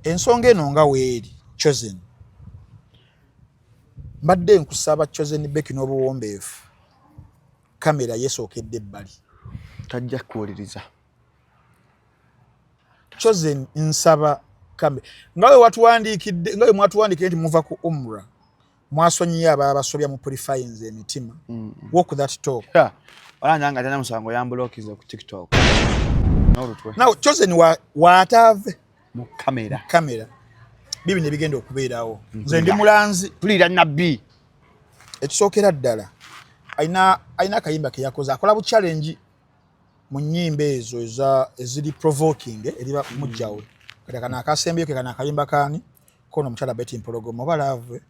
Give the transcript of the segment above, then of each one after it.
Ensonga eno nga weeri, Chosen, mbadde nkusaba, Chosen Becky, n'obuwombeefu, kamera yesookedde ebbali. Tajja kuwuliriza. Chosen, nsaba kamera, nga we watuwandiikidde, nga we mwatuwandiikidde nti muva ku umra, mwasonyiye ababasobya mu purifyings emitima. Walk that talk. Olanya nga tena musango yambulokize ku TikTok n'olutwe. Now Chosen waataave mu kamera. Kamera, bibi ne bigenda okubeerawo. Nze ndi mulanzi. Tulira nabbi. Ekisookera ddala, alina akayimba ke yakoze, akola bu challenge mu nnyimba ezo eziri provoking eri mujjawe. Kati kano akasembyeyo ke kano akayimba kaani kono omukyala Betty Mpologoma, oba love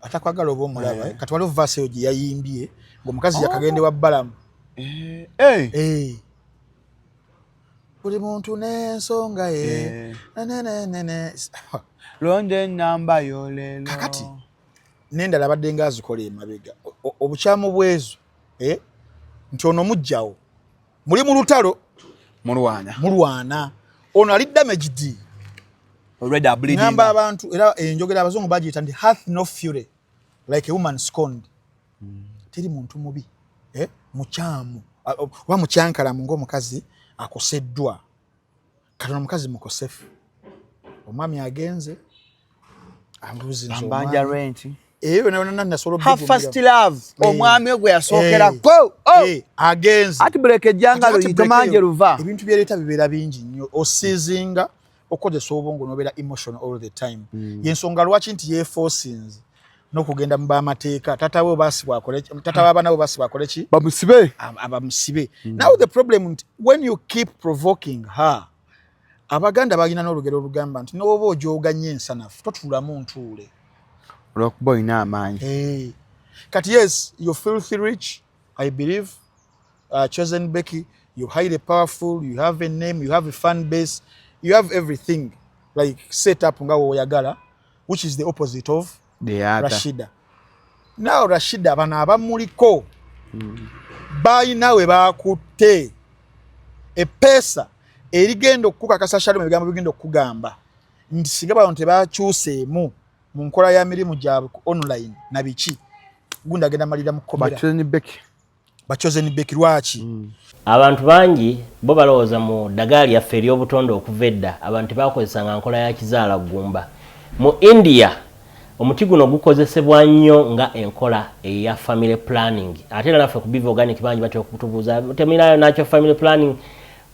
atakwagala oba omulaba. Kati waliwo verse eyo gye yayimbye ng'omukazi yakagende wa Balamu. Eh. Buli muntu n'ensonga ye. Nenenene. Londa enamba yo leero. Kakati n'endala abadde nga azikola emabega. Obukyamu bwezo, eh? Nti ono mujjawo muli mu lutalo. Mulwana. Mulwana, ono ali damaged. Already are bleeding. Ngamba abantu, era enjogera abazungu bagiyita nti "hath no fury like a woman scorned". Teri muntu mubi, eh? Mukyamu oba mukyankalamu ng'omukazi akoseddwa. Kati ono omukazi mukosefu, omwami agenze aluzinze. Ambanja rent. Eyo yona yona nasobola. Her first love, omwami we gwe yasookerako, oh! Agenze. Ati buleka ejjangalo yitomanje luva. Ebintu byereeta bibeera bingi nnyo, osiizinga okukozesa obwongo nobeera emotional all the time. Yensonga lwaki nti yeeforcinze n'okugenda mu bamateeka, tata we basibwa akole, tata w'abaana we basibwa akole ki? Bamusibe. Abamusibe. Now the problem nti when you keep provoking her, Abaganda balina n'olugero olugamba nti n'oba ojooga nnyo ensanafu totuulamu ntuule. Olwokuba olina amaanyi. Hey. Kati yes, you're filthy rich, I believe. Chosen Becky, you're highly powerful, you have a name, you have a fan base, you have everything like set up nga woyagala, which is the opposite of the other. Rashida. Now Rashida, bano abamuliko balina we bakutte epeesa erigenda okukakasa Shalom, ebigambo bigenda okukugamba nti singa bano tebakyuseemu mu nkola ya mirimu gyabwe ku online na biki, gundi agenda malira mu kkomera. Bachosen Becky. Bachosen Becky, lwaki? Abantu bangi bo balowooza mu ddagala lyaffe ery'obutonde. Okuva edda abantu tebakozesanga nkola ya kizaala ggumba. Mu India omuti guno gukozesebwa nnyo nga enkola eya family planning. Ate era naffe ku Biva Organic bangi batera okutubuuza, "Temulinayo nakyo family planning?"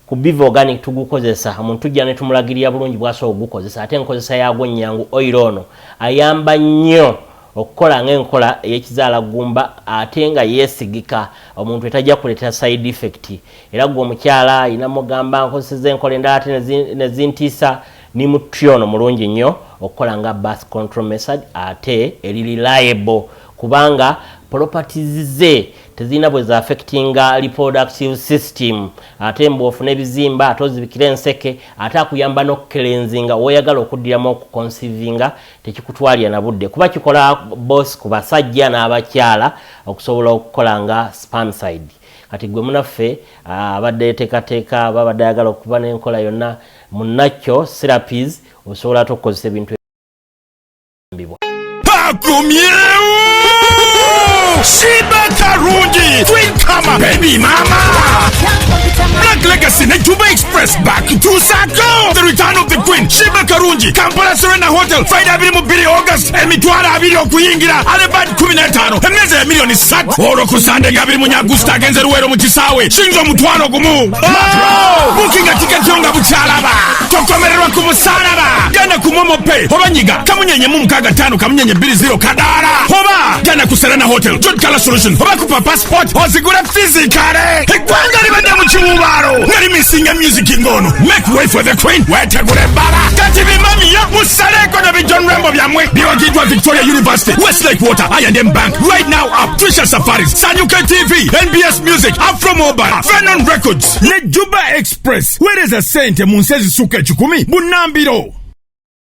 Ku Biva Organic tugukozesa, omuntu tujja ne tumulagirira bulungi bwasobola okugukozesa, ate enkozesa yaagwo nnyangu. Oil ono ayamba nnyo okukola ng'enkola ey'ekizaala ggumba, ate nga yeesigika, omuntu etajja kuleetera side effect. Era gwe omukyala ayina mugamba, "Nkozeseza enkola endala ate nezintiisa," ni muti ono mulungi nnyo okukola nga birth control method, ate eri reliable kubanga properties ze tezirina bwe zaaffectinga reproductive system. Ate mbw'ofuna ebizimba, ate ozibikira enseke, ate akuyamba n'okucleansinga. Woyagala okuddiramu okuconceivinga tekikutwalira na budde, kuba kikola both ku basajja n'abakyala okusobola okukola nga spermicide. Kati gwe munaffe abadde yeteekateeka, aba abadde ayagala okuba n'enkola yonna munakyo therapies, osobola ate okukozesa ebintu mbibwa. Pakumyewo Sheebah Karungi, Queen Kama, Baby Mama, Black Legacy ne Juba Express back to Sako. The return of the Queen Sheebah Karungi, Kampala Serena Hotel, Friday 22 August, 20,000 okuyingira, early bird 15, emmeeza ya miliyoni 3. Olwo ku Sande nga 24 August agenze Luweero mu kisaawe kiyinza 10,000. Bookinga tiketi yo nga bukyalaba, tokomererwa ku musalaba. Genda ku MoMo Pay oba nyiga #665#20 kadaala, oba genda ku Serena Hotel, John Color Solution, oba ku Papa Sport ozigule physically. Eggwanga libadde mu kiwubaalo nga limisinga music ng'ono. Make way for the queen, wetegula ebbala. Kati bimamiyo musaleeko ne bi John Rambo byammwe. Biwagiddwa Victoria University, Westlake Water, I&M Bank, Right Now Up, Trisha Safaris, Sanyuke TV, NBS Music, Afro Mobile, Fenon Records ne Juba Express. Weereza ssente mu nsi ezisukka 100 bunnambiro.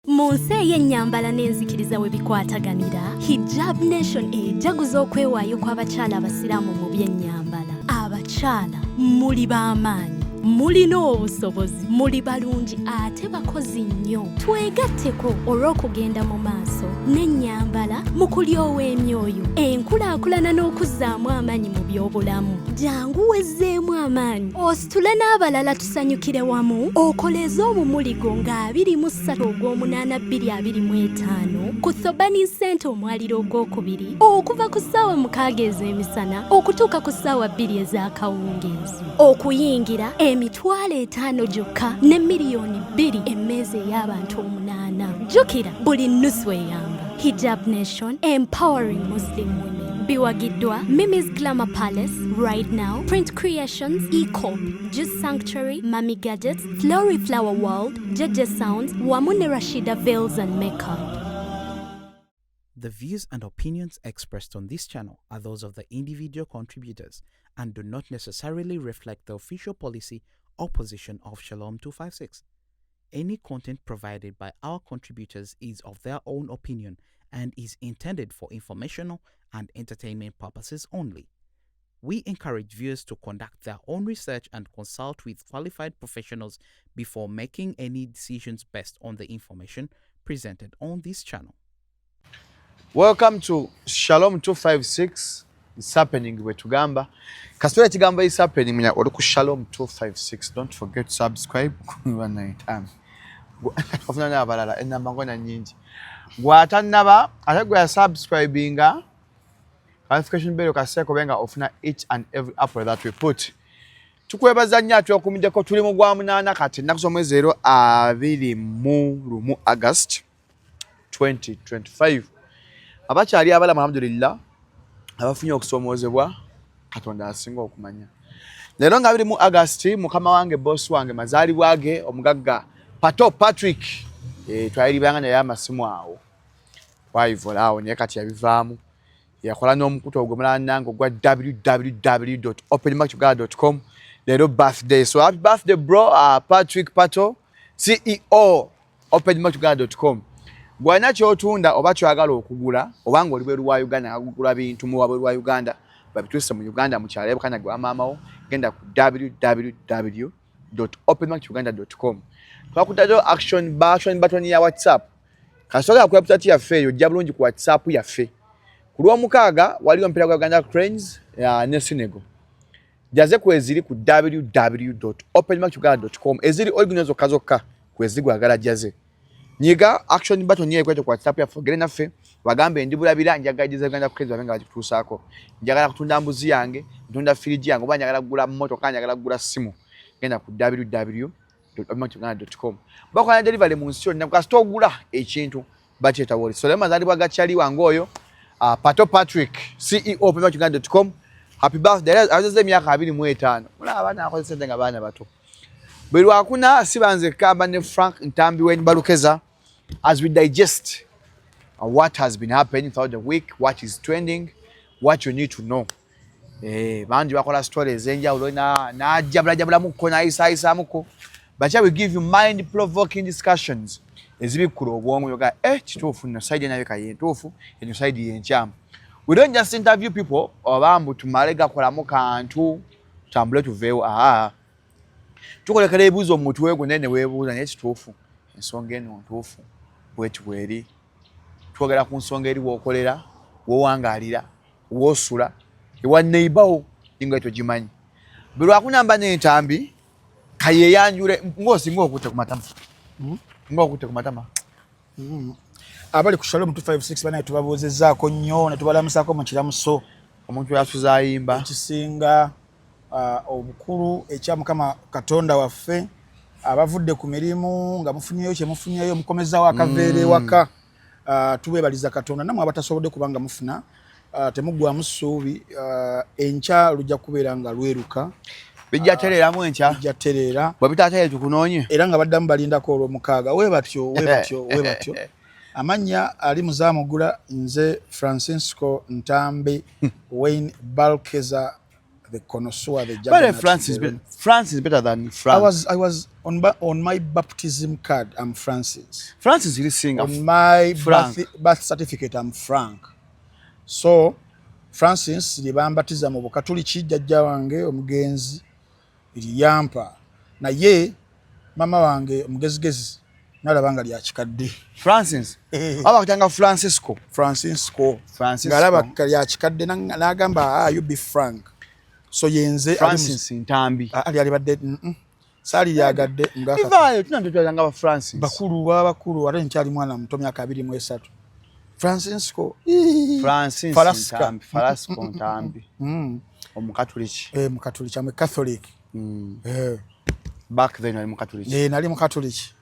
Mu nsi ey'ennyambala n'enzikiriza we bikwataganira, Hijab Nation ejaguza okwewaayo kw'abakyala abasiraamu mu by'ennyambala. Abakyala muli b'amaanyi. Mulina obusobozi, muli balungi ate bakozi nnyo. Twegatteko olw'okugenda mu maaso n'ennyambala mu kulyowa emyoyo, enkulaakulana n'okuzzaamu amaanyi mu by'obulamu. Jangu wezzeemu amaanyi, ositule n'abalala tusanyukire wamu, okoleeze omumuli gwo nga 23 ogw'omunaana 2025 ku Thobani Center, omwaliro ogwokubiri, okuva ku ssaawa 6 ez'emisana okutuuka ku ssaawa 2 ez'akawungeezi. Okuyingira 500,000 gyokka ne 2 miliyoni emmeeza ey'abantu 8. Jjukira, buli nnusu eyamba. Hijab Nation, empowering Muslim women. Biwagiddwa Mimi's Glamour Palace, Right Now, Print Creations, Ecop, Juice Sanctuary, Mami Gadgets, Flory Flower World, JJ Sounds wamu ne Rashida Veils and Makeup. The views and opinions expressed on this channel are those of the individual contributors and do not necessarily reflect the official policy or position of Shalom 256. Any content provided by our contributors is of their own opinion and is intended for informational and entertainment purposes only. We encourage viewers to conduct their own research and consult with qualified professionals before making any decisions based on the information presented on this channel. Welcome to Shalom 256. It's happening bwe tugamba. Kasitula ekigambo is happening menya oli ku Shalom 256. Don't forget to subscribe. Ofuna n'abalala ennamba ngona nnyingi. Gw'atannaba ate gwe yasubscribinga, notification bell kaseeko benga ofuna each and every upload that we put. Tukwebaza nnyo atwekumiddeko. Tuli mu gwa munaana kati, ennaku z'omwezi ero 21 August 2025. Abakyali abalamu, alhamdulillah. Abafunye okusoomoozebwa, Katonda asinga okumanya. Leero nga 20 August, mukama wange, bosi wange, mazaalibwa ge, omugagga Pato Patrick. Twayiribanga naye amasimu awo, twayivola awo, naye kati yabivaamu, yakola n'omukutu ogwo mulala nange ogwa www.openmarketuganda.com. Leero birthday, so happy birthday bro, Patrick Pato, CEO openmarketuganda.com. Gwalina kyotunda oba kyoyagala okugula, oba nga oli bweru wa Uganda nga gugula bintu mu wabweru wa Uganda babituuse mu Uganda mu kyalo ebukana gwe wamaamawo, genda ku www.openmarketuganda.com. Twakutayo action button ya WhatsApp. Kasooka ku website yaffe eyo, ojja bulungi ku WhatsApp yaffe. Ku Lwomukaaga waliwo omupiira gwa Uganda Cranes ne Senegal. Jaze kweziri ku www.openmarketuganda.com, eziri original zokka zokka kweziri. Gwagala jaze, nyiga action button yeyo kwete ku WhatsApp yaffe, ogere naffe, wagambe ndi bulabira, njagala jaze Uganda Cranes babe nga bagituusaako, njagala kutunda mbuzi yange, ntunda firiji yange, oba njagala kugula mmotoka, njagala kugula simu, genda ku www.openmarketuganda.com. Bakola delivery mu nsi yonna. Kasita ogula ekintu bakyeta woli. So leero mazaalibwa ga kyali wange oyo, Pato Patrick, CEO openmarketuganda.com. Happy birthday. Awezezza emyaka 25. Mulaba abaana akoze sente nga baana bato. Buli Lwakuna siba nzekka, mba ne Frank Ntambi Wen Balukeza as we digest what has been happening throughout the week, what is trending, what you need to know. Bangi bakola story ez'enjawulo n'ajabulajabulamuko n'ayisaayisamuko, but here we give you mind provoking discussions ezibikkula obwongo yoga, kituufu nno side enabika yentuufu, eno side yenkyamu. We don't just interview people oba mbu tumale gakolamu kantu tutambule tuveewo. Aa, tukolekera ebibuuzo mu mutwe gwo naye ne weebuuza, naye kituufu ensonga eno ntuufu bweti bweri? Twogera ku nsonga eri wookolera, wowangaalira, woosula, ewa neighbour ninga togimanyi. Buli lwakunamba n'entambi kayeyanjule ng'osinga okutte ku matama, ng'okutte ku matama. Abali ku Shalom 256 banaye, tubabuuzizzaako nnyo ne tubalamusaako mu kiramuso omuntu yasuza ayimba ekisinga obukulu ekya Mukama Katonda waffe. Abavudde ku mirimu nga mufunyeyo kye mufunyeyo, mukomezawo akaveera ewaka, tubeebaliza Katonda. Nammwe abatasobodde kubanga mufuna, temuggwamu ssuubi, enkya lujja kubeera nga lweruka. Bijja tereeramu enkya. Bijja tereera. Bwe bitateere tukunoonye. Era nga baddamu balindako Olwomukaaga. We batyo, we batyo, we batyo. Amannya ali muzaamugula, nze Francisco Ntambi Wayne Balkeza, the connoisseur, the But juggernaut, Francis, the Francis is better than Frank. I was on my baptism card, I'm Francis. Francis is singer. On my Frank. birth certificate, I'm Frank. So Francis lye bambatiza mu Bukatuliki, jjajja wange omugenzi liyampa. Naye mama wange omugezigezi nalaba nga lyakikadde. Francis aba kutanga Francisco. Francisco ng'alaba lyakikadde n'agamba, ah, you be Frank. So yenze Francis Ntambi. Ah, ali alibadde saali lyagadde. Ngavaayo tunatutwalanga ba Francis. Bakulu, baba bakulu, ate nkyali mwana muto, myaka 23. Francisco. Francis Ntambi, Francisco Ntambi. Omukatuliki. Eh, mukatuliki, am a Catholic. Eh. Back then wali mukatuliki? Eh, nali mukatuliki.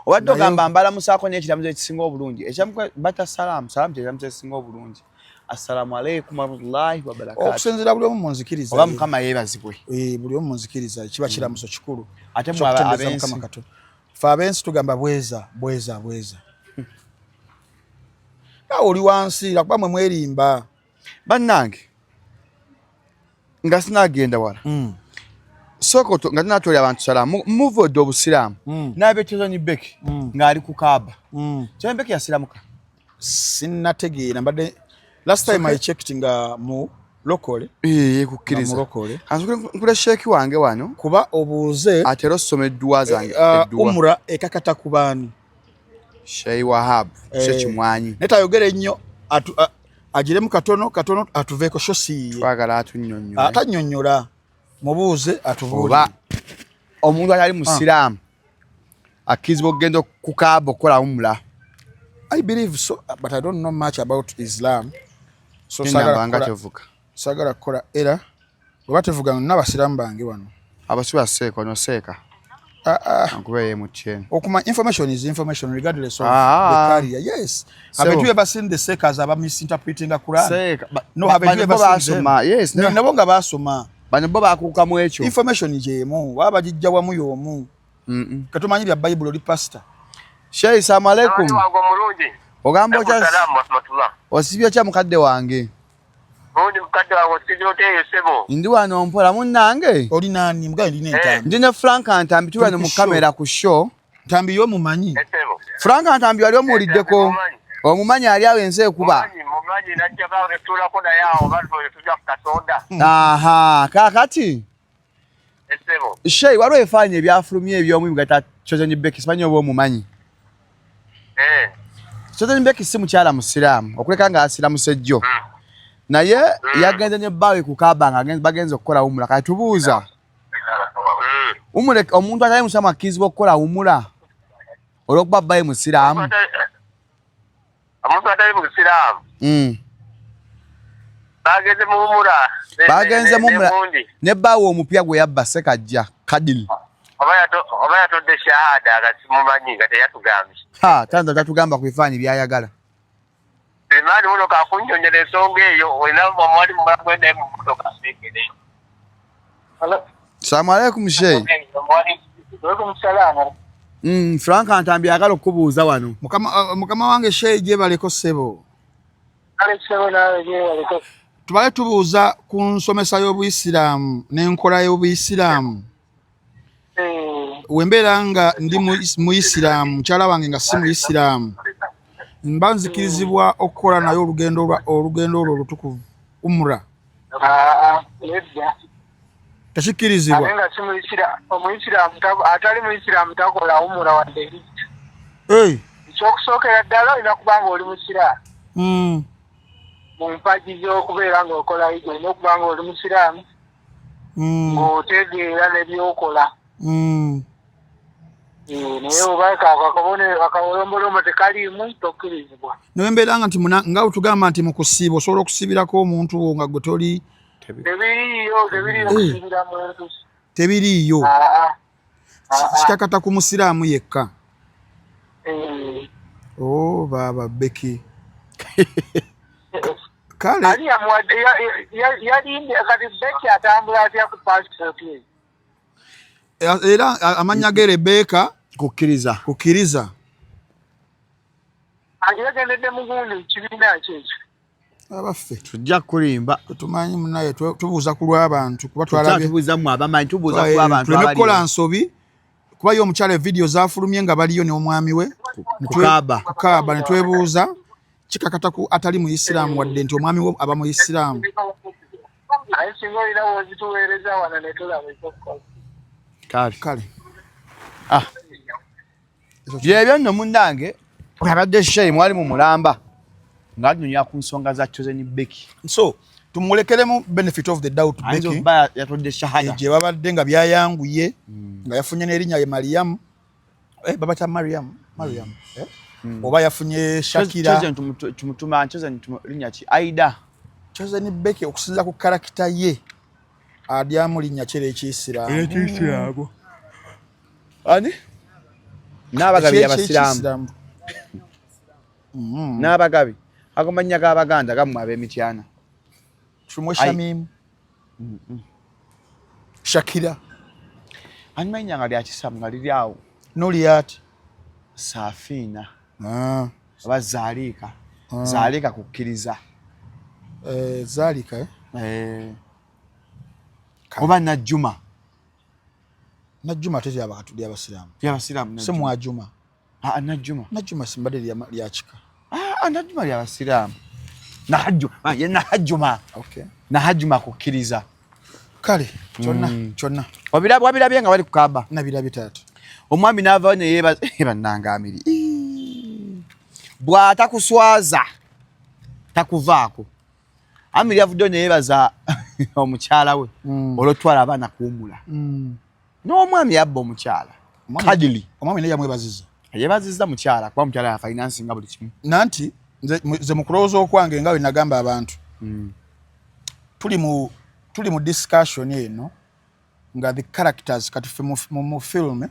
Obadde ogamba mbalamusaako n'ekiramuzo ekisinga obulungi. Ekiramu bata salaamu, salaamu kyekiramuzo ekisinga obulungi. Assalamu alaikum warahmatullahi wabarakatuh. Okusinziira buli omu munzikiriza. Oba Mukama yeebazibwe. Eh, buli omu munzikiriza kiba kiramuso kikulu. Ate mwe ab'ensi? Mukama Katonda. Ffe ab'ensi tugamba bweza, bweza, bweza. Awo oli wansi lwakuba mwe mwerimba. Bannange, nga sinagenda wala, sooka nga tunatwolera abantu salaamu, muvodde obusiraamu n'abe Chosen Becky ng'ali ku Kaaba. Chosen Becky yasiramuka? Sinnategeera, mbadde last time I checked nga mu lokole. Kukkiriza. Mulokole. Nkule sheeki wange wano. Kuba obuuze. Atera osoma edduwa zange. Edduwa umra ekakata ku baani? Sheikh Wahab Sheikh Mwanyi. Naye tayogere nnyo, agiremu katono katono atuveeko sho siiye. Twagala atunnyonnyole. Atannyonnyola, mubuuze atubuulire. Oba omuntu atali musiraamu akkirizibwa okugenda ku Kaaba okukola umula? I believe so, but I don't know much about Islam. So enamba nga tevuga. Sagala kukola era bwe batevuga n'abasiraamu bange wano. Abasiba seeka ono seeka. Ah, ah. Nkuba ye MTN. Okuma information is information regardless of Ah. the carrier. Yes. Haven't you ever seen the seekers aba misinterpreting a Quran? Seeka. No, haven't you ever seen them? Basoma. Yes. No, nabo nga basoma. Bano bo bakuuka mu ekyo. Information gyemu, baba bagijja wamu y'omu. Katumanyi bya Bible oli pastor. Sheikh, salamu alaikum. Wange omulungi. Ogamba otya? Salaamu warahmatullah. Osibye otya mukadde wange? Bulungi mukadde wange, osibye oteeyo ssebo? Ndi wano mpola munnange. Oli nani? Mugaye ndina entambi. Ndi ne Frank Ntambi, tuli wano Tuli mu ku show. kamera ku show. Ntambi yo mumanyi. Essebo. Frank Ntambi wali omuwuliddeko? Omumanyi ali awo ensi ekuba. Mumanyi, mumanyi, najja netuulako naye awo bantu tujja ku Katonda. Aha, kaakati Essebo. Sheikh, waliwo ebifaananyi ebyafulumye eby'omwimi gata Chosen Becky, simanyi oba omumanyi. Eh. Chosen Becky si mukyala musiraamu okuleka nga asiramuse jjo. Naye yagenze ne bbaawe ku Kaaba nga bagenze okukola umula. Kati tubuuza, umula omuntu atali musiraamu akkirizibwa okukola umula olw'okuba bbaawe musiraamu? Omuntu atali musiraamu bagenze mu umura Bagenze mu umura negundi. Ne bbaawe omupya gwe yabba Sekajja Kadiri. Oba yatodde shahada nga simumanyi nga teyatugambye. Ha, tanza tatugamba ku bifaananyi by'ayagala. Emaani muno kakunnyonnyola ensonga eyo olina omwali mumala gwendaye mu mmotoka aseekere. Salaamu alaikum, Sheikh. Alaikum salaamu. Frank Ntambi ayagala okukubuuza wano. Mukama wange Sheikh, gyebaleko ssebo. Kale ssebo, naawe gyebaleko. Tubale tubuuza ku nsomesa y'Obuyisiraamu n'enkola y'Obuyisiraamu. Wembeera nga ndi muyisiraamu, mukyala wange nga si muyisiraamu, mba nzikirizibwa okukola naye olugendo olwo olutukuvu umra? Aa, nedda. Tekikkirizibwa? Ate nga si omuyisiraamu atali muyisiraamu takola umura wadde hijja. Hey. Ekyokusookera ddala olina kuba nga oli musiraamu. Mu mpagi z'okubeera ng'okola hijja olina okuba nga oli musiraamu, ng'otegeera ne byokola. Eh, naye oba akawolombolombo tekaliimu, tokkirizibwa. Naye mbeera nga nti nga bwe nti mu kusiiba osobola okusibirako omuntu wo nga gwe toli? Tebiriiyo, tebiriiyo kusibira muntu. Tebiriiyo? Aa. Kikakata ku musiraamu yekka? Eh. O baaba Becky, kale. Ani yamuwadde yalinde kati Becky atambula atya ku passport ye? Era amannya ge Rebeka. Kukkiriza. Kukkiriza. Yagendedde mugundi kibiina ki ekyo? Abaffe. Tujja kulimba. Tumanyi munaye, tubuuza ku lw'abantu kuba twalabye. Tubuuza mu abamanyi, tubuuza ku abantu. Tuleme kukola nsobi kuba ye omukyala evidiyo zafulumye nga baliyo n'omwami we. Ku Kaaba. Ku Kaaba, ne twebuuza kikakata ku atali muyisiraamu wadde nti omwami we aba muyisiraamu. Naye singa olina wozituweereza wano ne tulaba ekyokukola. Kale. Kale. Ah. Byebyo nno munnange, abadde sheyi mwali mu mulamba nga tunyonya ku nsonga za Chosen Becky. So tumulekeremu benefit of the doubt. Ayinza Becky okuba yatodde shahada. Gye babadde nga byayanguye, nga yafunye n'erinnya ye Mariam, babata Mariam, Mariam, eh? Oba yafunye Shakira. Chosen tumutuma Chosen linnya ki? Aida. Chosen Becky okusinziira ku character ye adyamu linnya ki ery'Ekiyisiraamu? Ery'Ekiyisiraamu. Ani? N'abagabi y'Abasiraamu. Eky'Ekiyisiraamu. N'abagabi. Ago mannya g'Abaganda gammwe ab'Emityana. Tumwe Shamim. Shakira. Ani mannya nga lya Kisiraamu nga liri awo? Noliat. Safina. Oba Zalika. Zalika kukkiriza. Zalika, eh? Oba Najjuma. Najjuma teri abantu ly'Abasiraamu. Ly'Abasiraamu, Najjuma. Si Mwajuma. Ah, Najjuma. Najjuma simbadde lya kika. Ah, Najjuma ly'Abasiraamu. Nahajjuma. Ah, ye Nahajjuma. Okay. Nahajjuma kukkiriza. Kale, kyonna, kyonna. Wabirabye nga bali ku Kaaba? Nabirabye taata. Omwami n'avaayo ne yeebaza, bannange Amiri. Bw'atakuswaza, takuvaako. Amiri avuddeyo ne yeebaza omukyala we olw'okutwala abaana kuwummula. N'omwami yabba omukyala. Kadili. Omwami naye yamwebazizza. Yeebazizza mukyala kuba mukyala ya financinga buli kimu. Nanti nze mu kulowooza okwange nga bwe nagamba abantu, tuli mu discussion eno nga the characters kati ffe mu film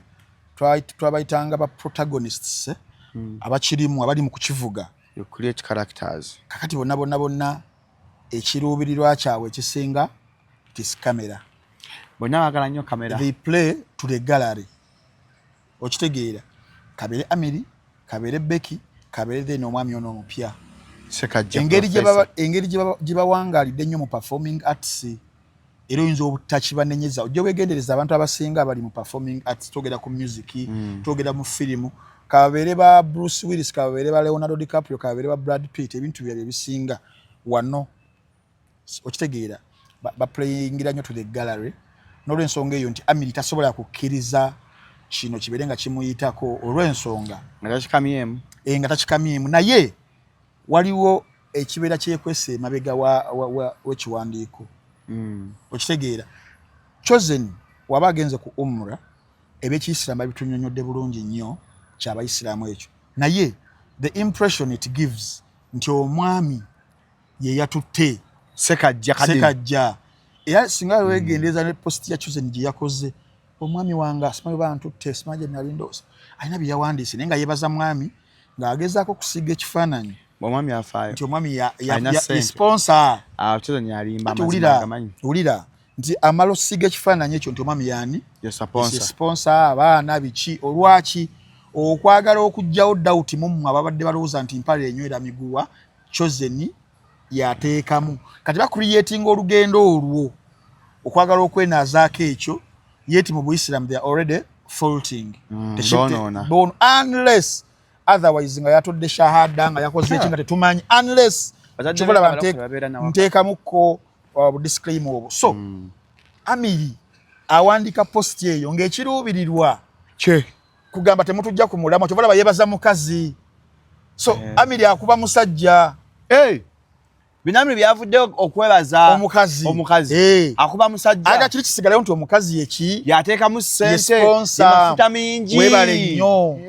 twabayitanga ba protagonists, abakirimu abali mu kukivuga. You create characters. Kakati bonna bonna bonna ekiruubirirwa kyabwe ekisinga it is camera. Bonna baagala nnyo kamera. They play to the gallery. Okitegeera, kabeere Amiri, kabeere Becky, kabeere then omwami ono omupya. Sekajja Engeri professor. Engeri gye bawangaalidde ennyo mu performing arts, era oyinza obutakibanenyeza. Ojja weegendereza abantu abasinga abali mu performing arts, twogera ku music, twogera mu firimu, kababeere ba Bruce Willis, kababeere ba Leonardo DiCaprio, kababeere ba Brad Pitt, ebintu byabwe ebisinga wano okitegeera baplayingira nnyo to the gallery. N'olwensonga eyo nti Amiri tasobola kukkiriza kino kibeere nga kimuyitako olw'ensonga nga takikamyemu. Nga takikamyemu, naye waliwo ekibeera kyekwese emabega w'ekiwandiiko. Okitegeera, Chosen waba agenze ku umra, ebyekiyisiraamu babitunyonyodde bulungi nnyo kyabayisiraamu ekyo, naye the impression it gives nti omwami ye yatutte Sekajja Kadiri. Sekajja. Era singa weegendereza ne post ya Chosen gye yakoze, omwami wange asimanyi bantutte, simanyi gye nali ndowooza, alina bye yawandiise, naye nga yeebaza mwami ng'agezaako okusiiga ekifaananyi Omwami afaayo. nti omwami Alina ya ssente. sponsor. Ah, Chosen yalimba, Ati amazima wulira, agamanyi. wulira nti amala osiiga ekifaananyi ekyo nti omwami yaani Ye sponsor. Sponsor abaana biki, olwaki okwagala okuggyawo doubt mummwe ababadde balowooza nti mpale enywera miguwa Chosen yateekamu. Kati bacreatinga olugendo olwo okwagala okwenaazaako ekyo, yet mu Buisiramu they are already faulting. Bonoona. Unless otherwise nga yatodde shahada nga yakoze eki nga tetumanyi, unless Bazadde kyobalaba be babeera nawaka. nteekamukko budisclaimer obwo. So Amiri awandika post eyo ng'ekiruubirirwa kye kugamba temutujja ku mulamwa. Kyobalaba yeebaza mukazi, so Amiri akuba musajja. Hey! Binamiri byavuddeyo okwebaza omukazi. Omukazi. Akuba musajja. Aga kiri kisigalewo nti omukazi yeki yateekamu ssente, sponsor. Mafuta mingi. Weebale nnyo.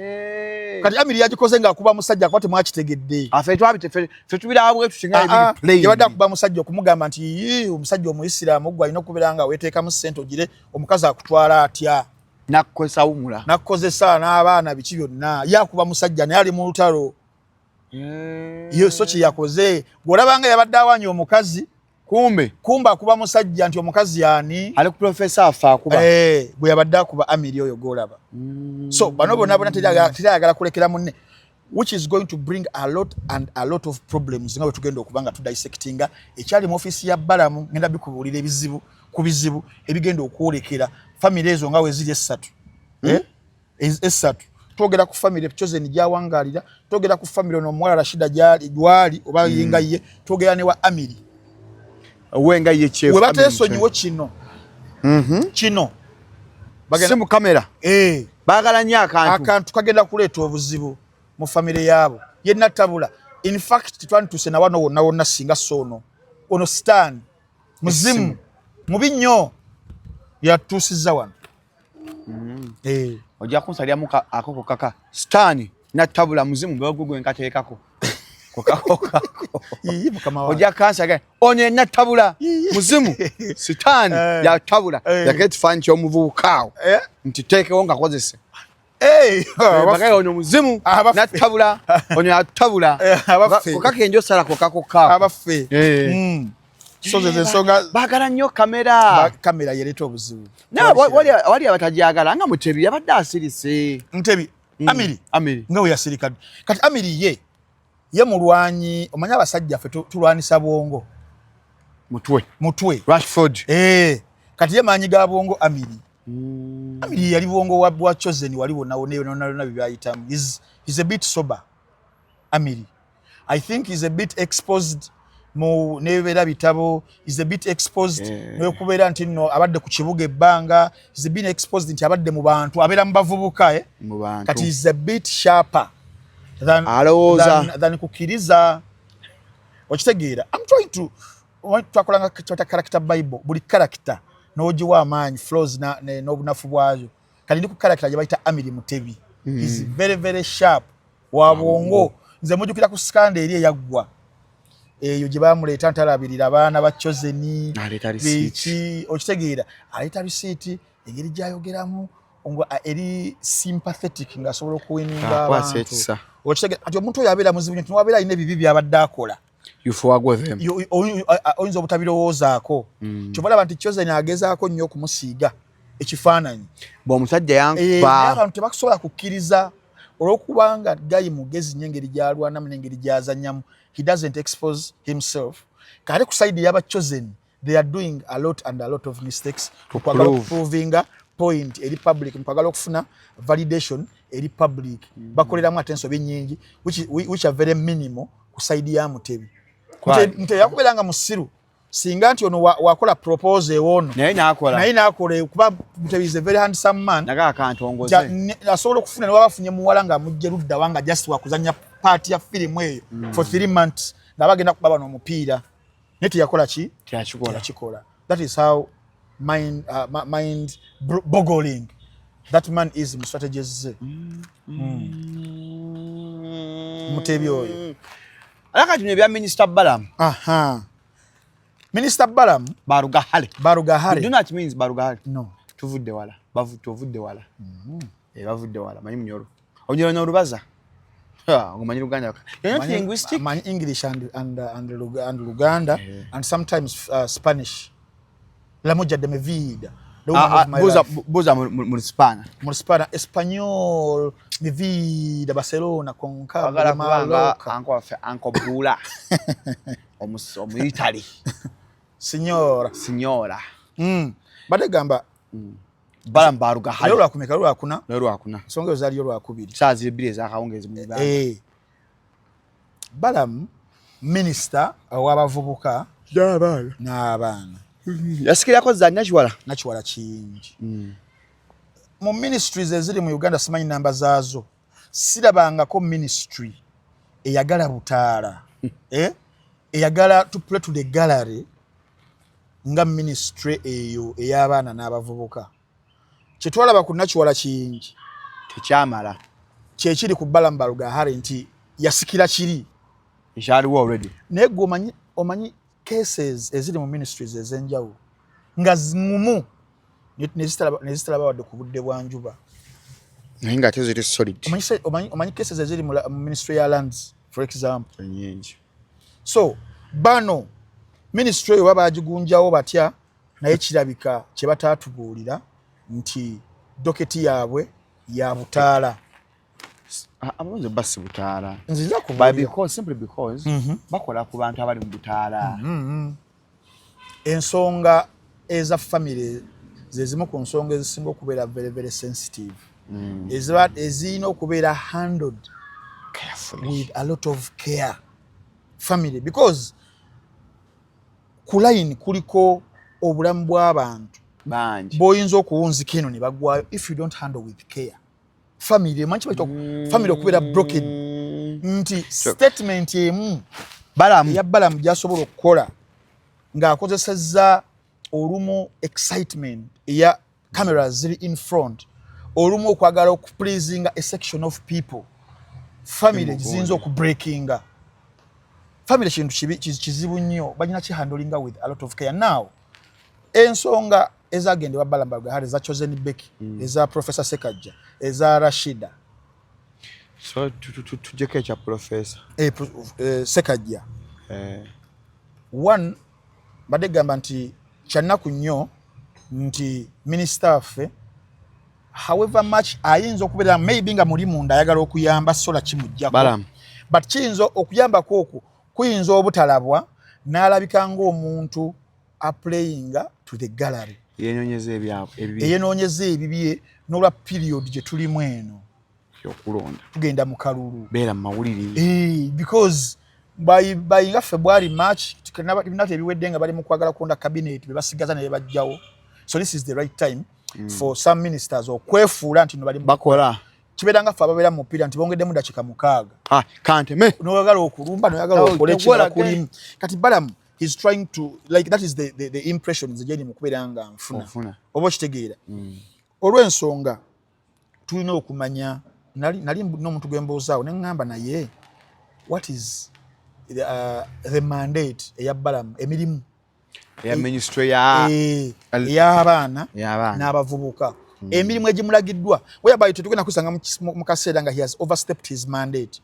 Kati Amiri yagikoze ng'akuba musajja kuba temwakitegedde. Afe twabite ffe tubiraba bwe tuti nga Ah, ah, ebiri plain. Yabadde akuba musajja okumugamba nti, "Yii, omusajja omuyisiraamu gwe alina okubeera nga weeteekamu ssente ogire omukazi akutwala atya?" Nakukozesa wumula. Nakukozesa n'abaana biki byonna. Ye akuba musajja naye ali mu lutalo. Ye so kye yakoze bw'olabanga yabadde awanya omukazi, kumbe kumbe akuba musajja nti omukazi yaani ali ku profesa afe akuba. Eh, bwe yabadde akuba Amiri oyo gw'olaba. So bano bonna bonna teri ayagala kulekera munne, which is going to bring a lot and a lot of problems nga bwe tugenda okuba nga tudissectinga ekyali mu ofiisi ya Balamu. Ngenda bikubuulira ebizibu ku bizibu ebigenda okwolekera famire ezo nga we ziri essatu. Eh? Essatu. Twogera ku famire Chosen gyawangaalira, twogera ku famire ono omuwala Rashida gyali gwali oba yenga ye, twogera ne wa Amiri. Wenga ye chef. We bateesonyiwo kino kino. Si mu kamera. Eh. Baagala nnyo akantu. Akantu kagenda kuleeta obuzibu mu famire yaabo. Ye Natabula, in fact tetwandituuse na wano wonna wonna singa so ono ono sitaani muzimu mubi nnyo yatuusizza wano. Eh. Ojja kunsaliramu akoko kaka sitaani Natabula muzimu gwe nkateekako kokakokako. Ii, mukama wange. Ojja kansaga ono ye Natabula muzimu sitaani yatabula. Yako ekifaananyi ky'omuvubuka awo nti teekewo nkakozese. Bagaye ono muzimu natabula ono yatabula. Abaffe. Kokako enjo sala kokakokako. Abaffe. So zezo ensonga. Baagala nnyo kamera. Kamera yereeta obuzibu. Naye wali abatajagala nga Mutebi yabadde asirise. Mutebi. Amiri. Amiri. Nga we yasirika. Kati Amiri ye mulwanyi, omanyi abasajja ffe tulwanisa bwongo. Mutwe. Mutwe. Rashford. Kati ye maanyi ga bwongo Amiri. Amiri yali bwongo bwa Chosen wali wonna wonna wonna wonna bye byayitamu. He's a bit sober. Amiri. I think he's a bit exposed mu nebeera bitabo, is a bit exposed n'okubeera nti nno abadde ku kibuga ebbanga, is a bit exposed nti abadde mu bantu, abeera mu bavubuka. Mu bantu. Kati is a bit sharper Alowooza. than kukkiriza. Okitegeera? I'm trying to twakolanga kyota character bible, buli character n'ogiwa amaanyi, flaws n'obunafu bwayo. Kati ndi ku character gye bayita Amiri Mutebi. Is very very sharp wa bwongo. Nze mujjukira ku scandal eri eyaggwa eyo gye bamuleeta ntalabirira abaana ba Chosen. Aleeta receipt. Biki, okitegeera, aleeta receipt, engeri gy'ayogeramu eri sympathetic ng'asobola okuwininga Akwasa abantu. ekisa. Okitegeera, kati omuntu oyo abeera muzibu nnyo nti niwabeera alina ebibi by'abadde akola, You forgo them. Oyinza obutabirowoozaako. Kyova olaba nti Chosen agezaako nnyo okumusiiga ekifaananyi. Bw'omusajja naye yankuba. Abantu tebakusobola kukkiriza olw'okubanga guy mugezi nnyo engeri gy'alwanamu n'engeri gy'azannyamu. He doesn't expose himself. Kale ku side y'aba Chosen, they are doing a lot and a lot of mistakes okwagala prove. Okuprovinga point eri public, mukwagala okufuna validation eri public. Bakoleramu ate ensobi nnyingi which are very minimal ku side ya Mutebi. Mutebi yakubeera nga musiru singa nti ono wakola propose ewoono. Naye n'akola. Naye n'akola, kuba Mutebi is a very handsome man. Naga akantongoze. Asobola okufuna newaba afunye muwala ng'amugye ludda wanga just wakuzanya part ya firimu eyo for 3 months nga bagenda kuba bano omupiira, naye teyakola ki? Teyakikola. Teyakikola. That is how mind boggling that man is mu strategies ze. Mutebi oyo. Ate kati bino ebya Minisita Balaam. Aha, Minisita Balaam. Barugahale. Barugahare. Do you know what means Barugahale? No. Tuvudde wala. Tuvudde wala. Bavudde wala. Manyi Munyoro. Onyoro n'olubaza. Ha, omanyi Luganda. You're not linguistic. Manyi English and Luganda and sometimes Spanish. La mujer de mi vida. The woman of my Buza life. buza mu Spana. Mu Spana, Español, mi vida, Barcelona, con Cabo Bagala de kubanga Mallorca. Anko waffe Anko Bula. Omuitali. Signora. Signora. Badde gamba Balaam Barugahale. Leero lwakumeka? Lwakuna. Leero lwakuna. Ensonga ezo zaaliyo lwakubiri. Saa ziri 2 ez'akawungeezi mu Uganda. Balaam minisita ow'abavubuka N'abaana. n'abaana. Yasikirako za Nakiwala. Nakiwala Kiyingi. Mu ministries eziri mu Uganda, simanyi namba zaazo, sirabangako ministry eyagala butaala, eh? Eyagala to play to the gallery nga ministry eyo ey'abaana n'abavubuka. Kyetwalaba ku Nakiwala Kiyingi Tekyamala. Kyekiri ku Balaam Barugahare nti yasikira kiri Ekyaliwo already. Naye gwe omanyi cases eziri mu ministries ez'enjawulo nga ŋŋumu ne zitalaba wadde ku budde bwa njuba. Naye ng'ate ziri solid. Omanyi cases eziri mu ministry ya lands, for example? Nnyingi. So bano ministry eyo baba bagigunjawo batya? Naye kirabika kye bataatubuulira nti docket yaabwe ya butaala. Ababuze basi butaala. Nziza By kubuulira. because simply because bakola ku bantu abali mu butaala. Ensonga eza famire ze zimu ku nsonga ezisinga okubeera very very sensitive, eziba ezirina okubeera handled Carefully. with a lot of care, family, because ku line kuliko obulamu bw'abantu. Bangi. Boyinza okuwunzika eno ne bagwayo if you don't handle with care. Family, emanyi kibayita family okubeera broken, nti statement emu Balamu eya Balamu gyasobola okukola ng'akozesezza olumu excitement eya cameras ziri in front, olumu okwagala okupleasinga a section of people, family ziyinza okubreakinga. Family kintu kibi, kizibu nnyo, balina kihandlinga with a lot of care. Now ensonga ezagendebwa Balamu Barugahara, eza Chosen Becky, eza Professor Sekajja, eza Rashida. So tujjeko ekya professor. Sekajja. One, mbadde gamba nti kyannaku nnyo nti minisita waffe, however much ayinza okubeera maybe nga muli munda ayagala okuyamba, sola kimuggyako, Balamu. but kiyinza okuyambako okwo kuyinza obutalabwa n'alabika ng'omuntu aplayinga to the gallery. Yenyonyeza ebyabwe ebibi. Eyenoonyeza ebibye n'olwa period gye tulimu eno. Okulonda. Tugenda mu kalulu. Beera mu mawulire. Because bayinga ffe bwali March binatu ebiwedde nga bali mu kwagala kulonda cabinet be basigaza ne bajjawo, so this is the right time for some ministers okwefuula nti no bali bakola. Kibeera nga ffe ababeera mu mupiira nti bongeddemu dakika 6. Ah, kanteme. Noyagala okulumba, noyagala Oh, okole tegwala ekirala kulimu. Kati Balamu he's trying to, like, that is the impression nze gyeni mu kubeera nga nfuna. Ofuna. Oba okitegeera, olw'ensonga tulina okumanya nali n'omuntu gwe mbuuzaawo ne ŋŋamba naye, what is the mandate eya Balamu, emirimu eya ministry ya ey'abaana ey'abaana n'abavubuka, emirimu egimulagiddwa, whereby tetugenda kwisanga mu kaseera nga he has overstepped his mandate.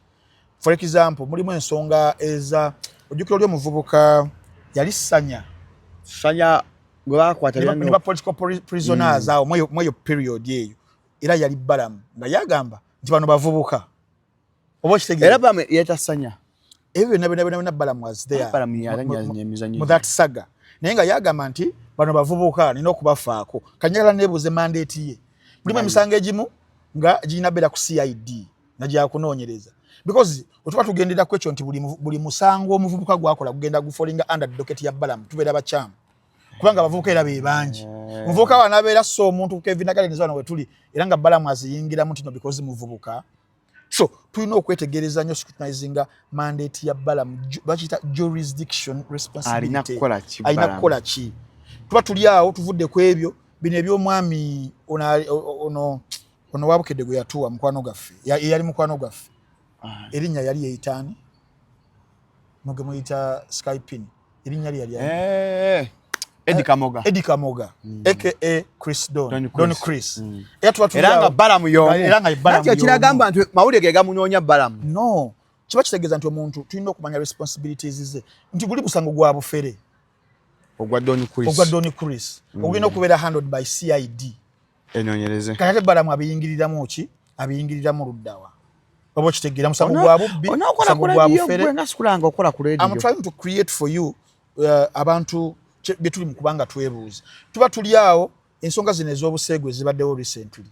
For example, mulimu ensonga eza, ojjukira oli omuvubuka yali Sanya? Sanya gwe bakwata. Ne ba political prisoners awo mweyo period eyo, era yali Balamu nga yagamba nti bano bavubuka, oba okitegeera? Era Balamu yeeta Sanya. Ebyo byonna byonna byonna byonna Balamu was there Balamu yazannya emizannyo. Mu that saga, naye nga yagamba nti bano bavubuka, nina okubafaako. Kanjagala neebuuze mandate ye. Mulimu emisango egimu nga girina beera ku CID nga gyakunoonyereza, because otuba tugendera ku ekyo nti buli musango omuvubuka gwakola gugenda gufallinga under docket ya Balamu, tubeera bakyamu, kubanga abavubuka era be bangi. Omuvubuka wanabeera so omuntu ku Kevin Gardens wano wetuli, era nga Balamu aziyingiramu nti no, because muvubuka. So tulina okwetegereza nnyo, scrutinizinga mandate ya Balamu, bakiyita jurisdiction responsibility. Alina kukola ki? Alina Balamu? Kukola ki? Tuba tuli awo, tuvudde ku ebyo bino ebyomwami ono wabukedde gwe yatuwa mukwano gwaffe, eyali mukwano gwaffe, erinnya yali yeyitaani muge muyita Skypin, erinnya lye yali ani? Eddie Kamoga. Eddie Kamoga, aka Chris Don. Don Don Chris. Chris. Era tuba tuli Era nga Balamu y'omu. Era nga Balamu Nakyo kiragamba y'omu. nti mawulire ge gamunoonya Balamu. No, kiba kitegeeza nti omuntu tulina okumanya responsibilities ze, nti guli musango gwa bufere. Ogwa Don Chris. Ogwa Don Chris ogulina okubeera handled by CID. Enoonyereze. Kati ate Balamu abiyingiriramu ki? Abiyingiriramu luddawa? Oba okitegeera, musango gwa bubbi, Onookola musango ku gwa radio bufere. gwe nga sikulanga okola ku I'm radio. trying to create for you abantu bye tuli mu kubanga twebuuza. Tuba tuli awo, ensonga zino ez'obuseegu ezibaddewo recently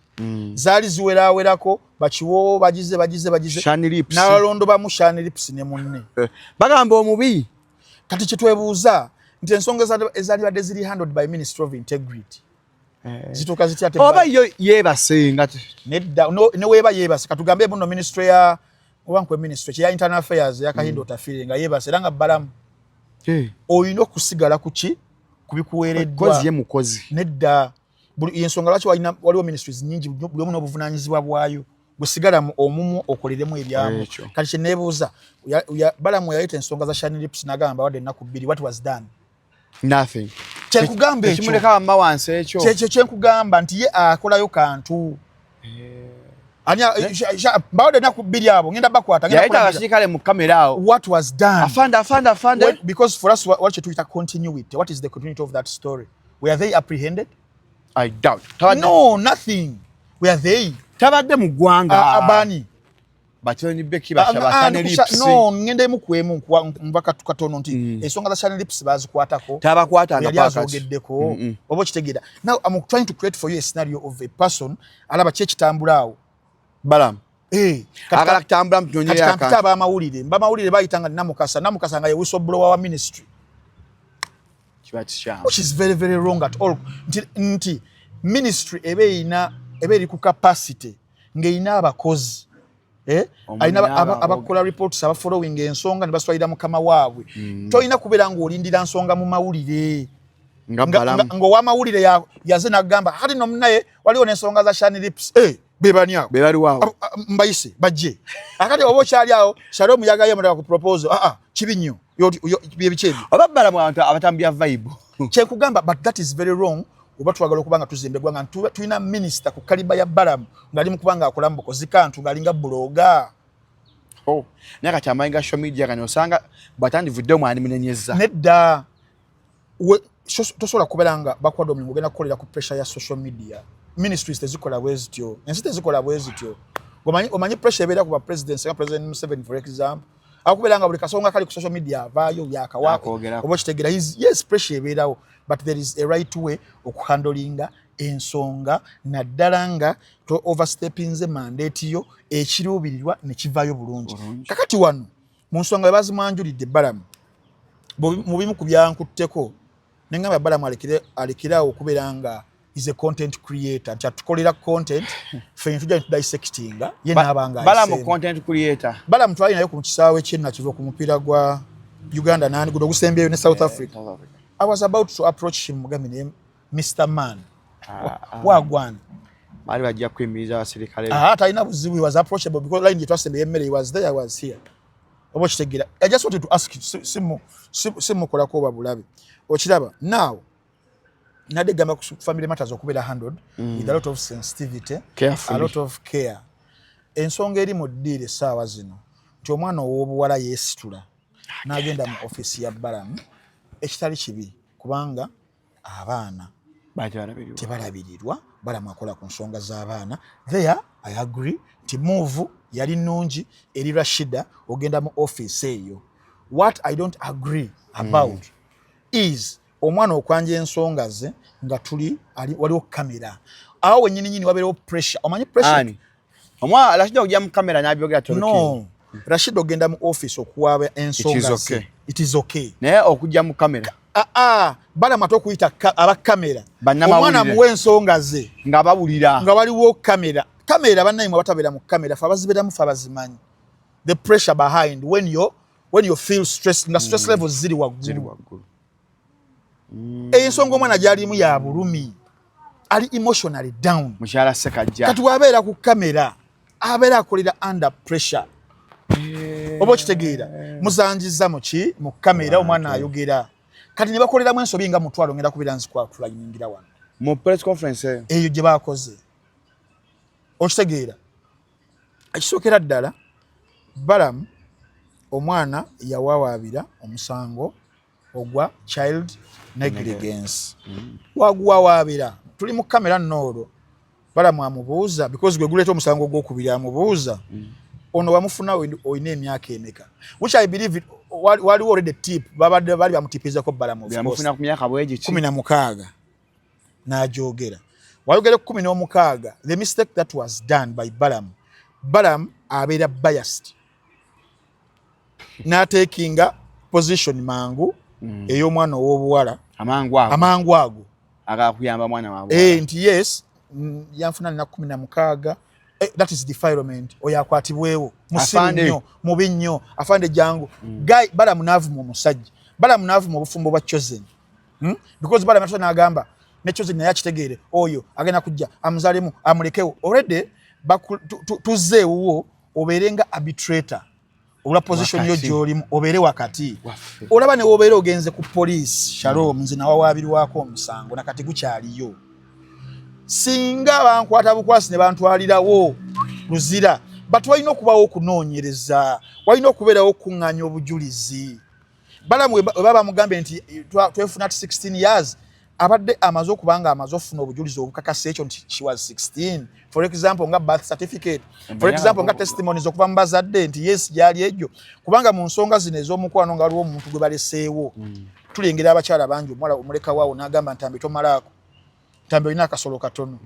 zaali ziwerawerako, bakiwoowo bagize bagize bagize Shani Lips. N'abalondobamu Shani Lips ne munne. Bagamba omubi. Kati kyetwebuuza nti ensonga ezaalibadde ziri handled by Ministry of Integrity zituuka zitya ate? Oba yo yeebase nga Nedda, ne weeba yeebase, katugambe muno ministry ya, oba nkwe ministry kyeya Internal Affairs ya Kahinda Otafiire nga yeebase era nga Balamu, olina okusigala ku ki, ku bikuweereddwa. Kozi ye mukozi. Nedda, buli ensonga lwaki waliwo ministries nyingi, buli omu n'obuvunaanyizibwa bwayo, gwesigala mu omumu okoleremu ebyamu. Ekyo. Kati kyeneebuuza, Balamu yaleeta ensonga za Shani Lips n'agamba wadde ennaku 2, what was done? Nothing. Kyenkugamba ekyo. Ekimuleka wamma wansi ekyo. Kyekyo kyenkugamba nti ye akolayo kantu. Ani mbawadde ennaku 2, abo ngenda bakwata, ngenda Yayita kulagira. abasirikale mu kamera awo. What was done? Afande, afande, afande. Because for us, what kyetuyita continuity, what is the continuity of that story? Were they apprehended? I doubt. No, nothing. Were they Tabadde mu ggwanga. Abani? Batoni Becky Shani Lips. No, ngenda emu ku emu, nva katono nti ensonga za Shani Lips bazikwatako? Tabakwatanga Yali paka. azogeddeko? Oba okitegeera, now I'm trying to create for you a scenario of a person alaba ki ekitambula awo. Balamu. Eh, Agala kutambula kati mutunyonyi kampita akantu. abamawulire, mbamawulire bayitanga Namukasa, Namukasa nga ye whistleblower wa ministry. Kiba kikyamu. Which is very, very wrong at all, nti ministry eba erina, eba eri ku capacity ng'erina abakozi, eh? Omulina Alina abakola reports, abafollowing ensonga ne baswalira mukama waabwe. Tolina kubeera ng'olindira nsonga mu mawulire. Nga Balamu. Ng'owamawulire yaze n'agamba kati no munaye waliwo n'ensonga za Shani Lips, eh, bebani awo? Be baliwo awo. Mbayise bajje. Akati oba okyali awo, Shalom yagaye mulala ku proposal. Ah ah, kibi nnyo. Bye biki ebyo? Oba Balamu abantu abatambya vibe. Kyekugamba, but that is very wrong. Oba twagala okuba nga tuzimba eggwanga, tulina minisita ku caliber ya Balamu ng'ali mu kuba nga akola mu bukozi kantu ng'alinga blogger. Oh. Naye kati amanyi ga social media gano, osanga bw'atandivudde omwani munenyeza. Nedda. Tosobola kubeera nga bakuwadde omulimu ogenda kukolera ku pressure ya social media. Ministries tezikola bwe zityo, ensi tezikola bwe zityo. Omanyi pressure ebeera ku ba presidents, nga President Museveni, for example, akubeera nga buli kasonga kali ku social media avaayo byakawaako. Akoogerako. Oba okitegeera? Yes, pressure ebeerawo, but there is a right way okuhandlinga ensonga, naddala nga to overstepinze mandate yo, ekiruubirirwa ne kivaayo bulungi. Kakati wano mu nsonga bwe bazimwanjulidde Balamu, mu bimu ku byankutteko nengamba Balamu alekere awo okubeera nga is a content creator, nti atukolera content, ffe netujja netudissectinga ye naaba nga Balamu ayiseemu. Content creator. Balamu twali naye ku kisaawe ky'e Nakivubo ku mupiira gwa Uganda nani guno ogusembyeyo ne South Africa. South Africa. I was about to approach him, mugambe naye, "Mr Man, wagwana." Baali bajja kuyimiriza abasirikale. Ah, talina buzibu, he was approachable because line gye twasembye emmere, he was there, I was here. Oba okitegeera? I just wanted to ask, simukolako oba bulabe. Okiraba? Now nadde gamba ku family matters okubeera handled with a lot of sensitivity, Carefully. a lot of care. Ensonga eri mu ddiiro essaawa zino nti omwana ow'obuwala yeesitula n'agenda mu ofiisi ya Balamu, ekitali kibi kubanga abaana Bakyalabirirwa. tebalabirirwa. Balamu akola ku nsonga z'abaana. There I agree nti move yali nnungi eri Rashida ogenda mu ofiisi eyo. What I don't agree about is omwana okwanja ensonga ze nga tuli waliwo kamera awo wenyini nyini, wabeerewo pressure. Omanyi pressure? Ani? Omwana Rashida okujja mu kamera n'abyogera tolukiri. No, Rashida ogenda mu office okuwaaba ensonga It is ze, okay. it is okay. Naye okujja mu kamera. Aa, Balamu ate okuyita aba kamera, Bannamawulire. omwana muwe ensonga ze nga bawulira. Nga waliwo kamera. Kamera, bannayimwe abatabeera mu kamera, fe abazibeeramu fe abazimanyi, the pressure behind when you feel stress, nga stress levels ziri Ziri waggulu. Waggulu. Ensonga omwana gyalimu ya bulumi, ali emotionally down. Mukyala Sekajja. Kati wabeera ku kamera abeera akolera under pressure. Oba okitegeera? Muzanjiza muki mu kamera, omwana ayogera, kati ne bakoleramu ensobi nga mutwalo ngenda kubeera nzikwatulayiningira wano. Mu press conference eyo. Eyo gye bakoze. Okitegeera? Ekisookera ddala, Balamu omwana yawawaabira omusango ogwa child negligence. Waguwawaabira tuli mu kamera nno, olwo Balamu amubuuza, because gwe guleeta omusango ogwokubiri, amubuuza ono wamufuna olina emyaka emeka, which I believe waliwo already tip babadde bali bamutipizako Balamu, of course. Yamufuna ku myaka bwegiki. 16 n'agyogera, wayogera ku 16. The mistake that was done by Balaam, Balaam abeera biased n'atekinga position mangu ey'omwana ow'obuwala. Amangu ago. Amangu ago. Agakuyamba mwana waabwe. Eh, nti yes, yanfuna nina 16. Eh, that is defilement, oyo akwatibwewo, musiru Afande. nnyo, mubi nnyo, afande jangu. Guy Balamu n'avuma omusajja, Balamu n'avuma obufumbo bwa Chosen, Because Balamu yatuusa n'agamba ne Chosen naye akitegeere oyo agenda kujja amuzaalemu amulekewo. Already tuzze ewuwo obeere nga arbitrator olwa position yo Wakati. gy'olimu, obeere wakati. Waffe. Olaba ne wobeera ogenze ku poliisi, Shalom, nze nawawaabirwako omusango nakati gukyaliyo. Singa bankwata bukwasi ne bantwalirawo Luzira, but walina okubawo okunoonyereza, walina okubeerawo okukuŋŋaanya obujulizi. Balamu we baba bamugambye nti twefuna at 16 years, abadde amaze okuba nga amaze okufuna obujulizi obukakasa ekyo nti she was 16, for example nga birth certificate, for example nga testimonies okuva mu bazadde nti yes, gyali egyo. Kubanga mu nsonga zino ez'omukwano nga waliwo omuntu gwe baleseewo, tulengera abakyala bangi, omuwala omulekawaawo n'agamba, "Ntambi tomalaako, Ntambi olina akasolo katono."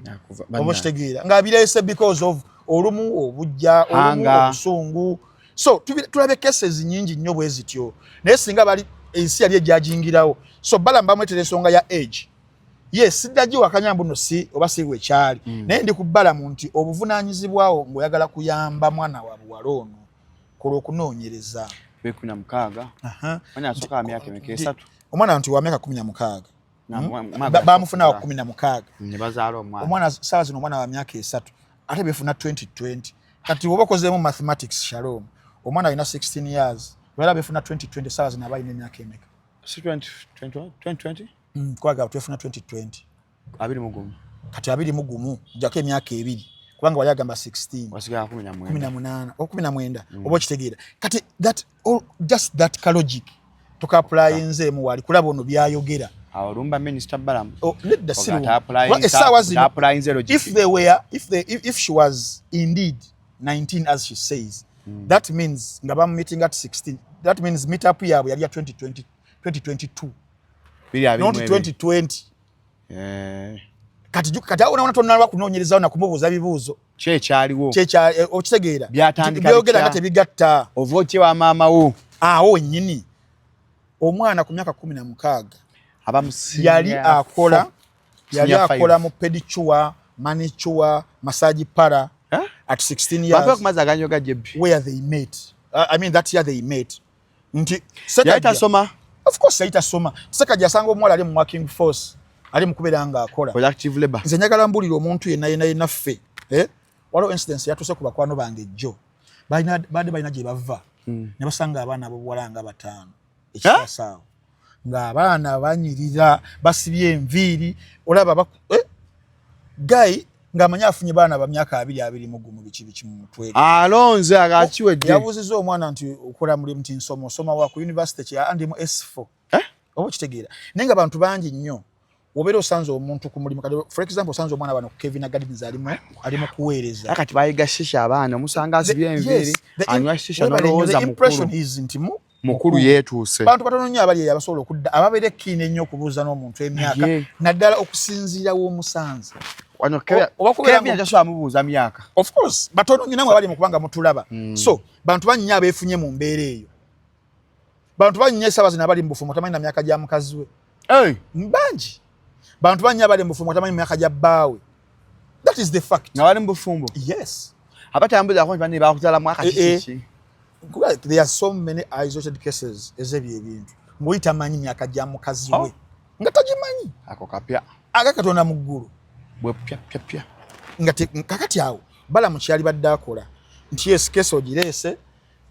Oba okitegeera? Ng'abireese because of olumu obujja, olumu Hunger. obusungu. So tulabe cases nyingi nnyo bwe zityo, naye singa bali Ensi yali ejajingirawo. So Balamu bamwetera ensonga ya age. Yes, siddaji wakanya mbuno si oba si wekyali. Naye ndi ku Balamu nti obuvunaanyizibwawo ng'oyagala kuyamba mwana wa buwala ono, kola okunoonyereza. 16. Omwana asooka wa myaka emeka? 3? Omwana nti wa myaka 16. Bamufuna wa 16. Ne bazaala omwana. Omwana saawa zino omwana wa myaka 3, ate befuna 2020. Kati woba okozeemu mathematics, Shalom, omwana alina 16 years, lwala befuna 2020, saawa zino aba alina emyaka emeka? Si 2020? Kwaga twefuna 2020. 21. Kati 21 jjako emyaka 2, kubanga wali agamba 16. Wasigala 19. 18 oba 19. Oba okitegeera? Kati that all, just that ka logic toka-applyinzeemu wali kulaba ono byayogera. Awo olumba Minisita Balamu. Oh, nedda, si essaawa zino. If they were if they if, if she was indeed 19 as she says, that means nga bamumeeting at 16, that means meet up yaabwe yali ya 2020, 2022, not 2020. Kati awo nawona tonalwa kunoonyerezawo nakumubuuza bibuuzo. Kyekyaliwo. Okitegeera? Byogera nga tebigatta. Ova otye wa maama wo? Awo wennyini omwana ku myaka 16 yali akola mu pedicure, manicure, massage parlour at 16 years. Kumazi aganyoga jebbi. Where they met, I mean, that year they met, nti yali tasoma. Of course yali tasoma. Sekajja asanga omuwala ali mu working force, ali mu kubeera nga akola. Productive labor. Nze njagala mbulira omuntu yenna yenna yenna ffe, eh? Waliwo incidence yatuuse ku bakwano bange ejjo, badde balina gye bava ne basanga abaana abobuwala nga bataano ekisasaawo, ng'abaana banyirira, basibye enviiri, olaba, eh? Guy ng'amanyi afunye baana ba myaka 20, 21, biki biki mu mutwe. Alonze agakiwedde. Yabuuzizza omwana nti okola mulimu? Nti nsoma. Osoma wa ku university kye? Ndi mu S4. Eh? Oba okitegeera? Naye nga bantu bangi nnyo, obeera osanze omuntu ku mulimu, kati for example osanze omwana wano ku Kevin Gardens alimu kuweereza. Kati bayiga shisha, abaana omusanga asibye enviiri, anywa shisha, nolowooza mukulu nti mukulu yeetuuse. Bantu batono nnyo abali eyo abasobola okudda ababeera ekkiina ennyo okubuuza n'omuntu emyaka, naddala okusinziira w'omusanze. Tasobola mubuuza myaka. Of course batono nnyo namwe abali mu kubanga mutulaba. So bantu bangi abeefunye mu mbeera eyo, bantu bangi nnyo essaawa zino abali mu bufumbo tamanyi na myaka gya mukazi we. Bangi, bantu bangi abali mu bufumbo tamanyi myaka gya bbaawe. That is the fact. Nga bali mu bufumbo? Yes. Abatambuzaako nti banne bakuzaala mwaka kiki? There are so many isolated cases ez'ebyo ebintu ng'oli tamanyi myaka gya mukazi we, nga tagimanyi. Ako kapya. Aga Katonda mu ggulu. Bwe pya pya pya. Nga kakati awo Balamu kyali badde akola nti yes, case ogireese,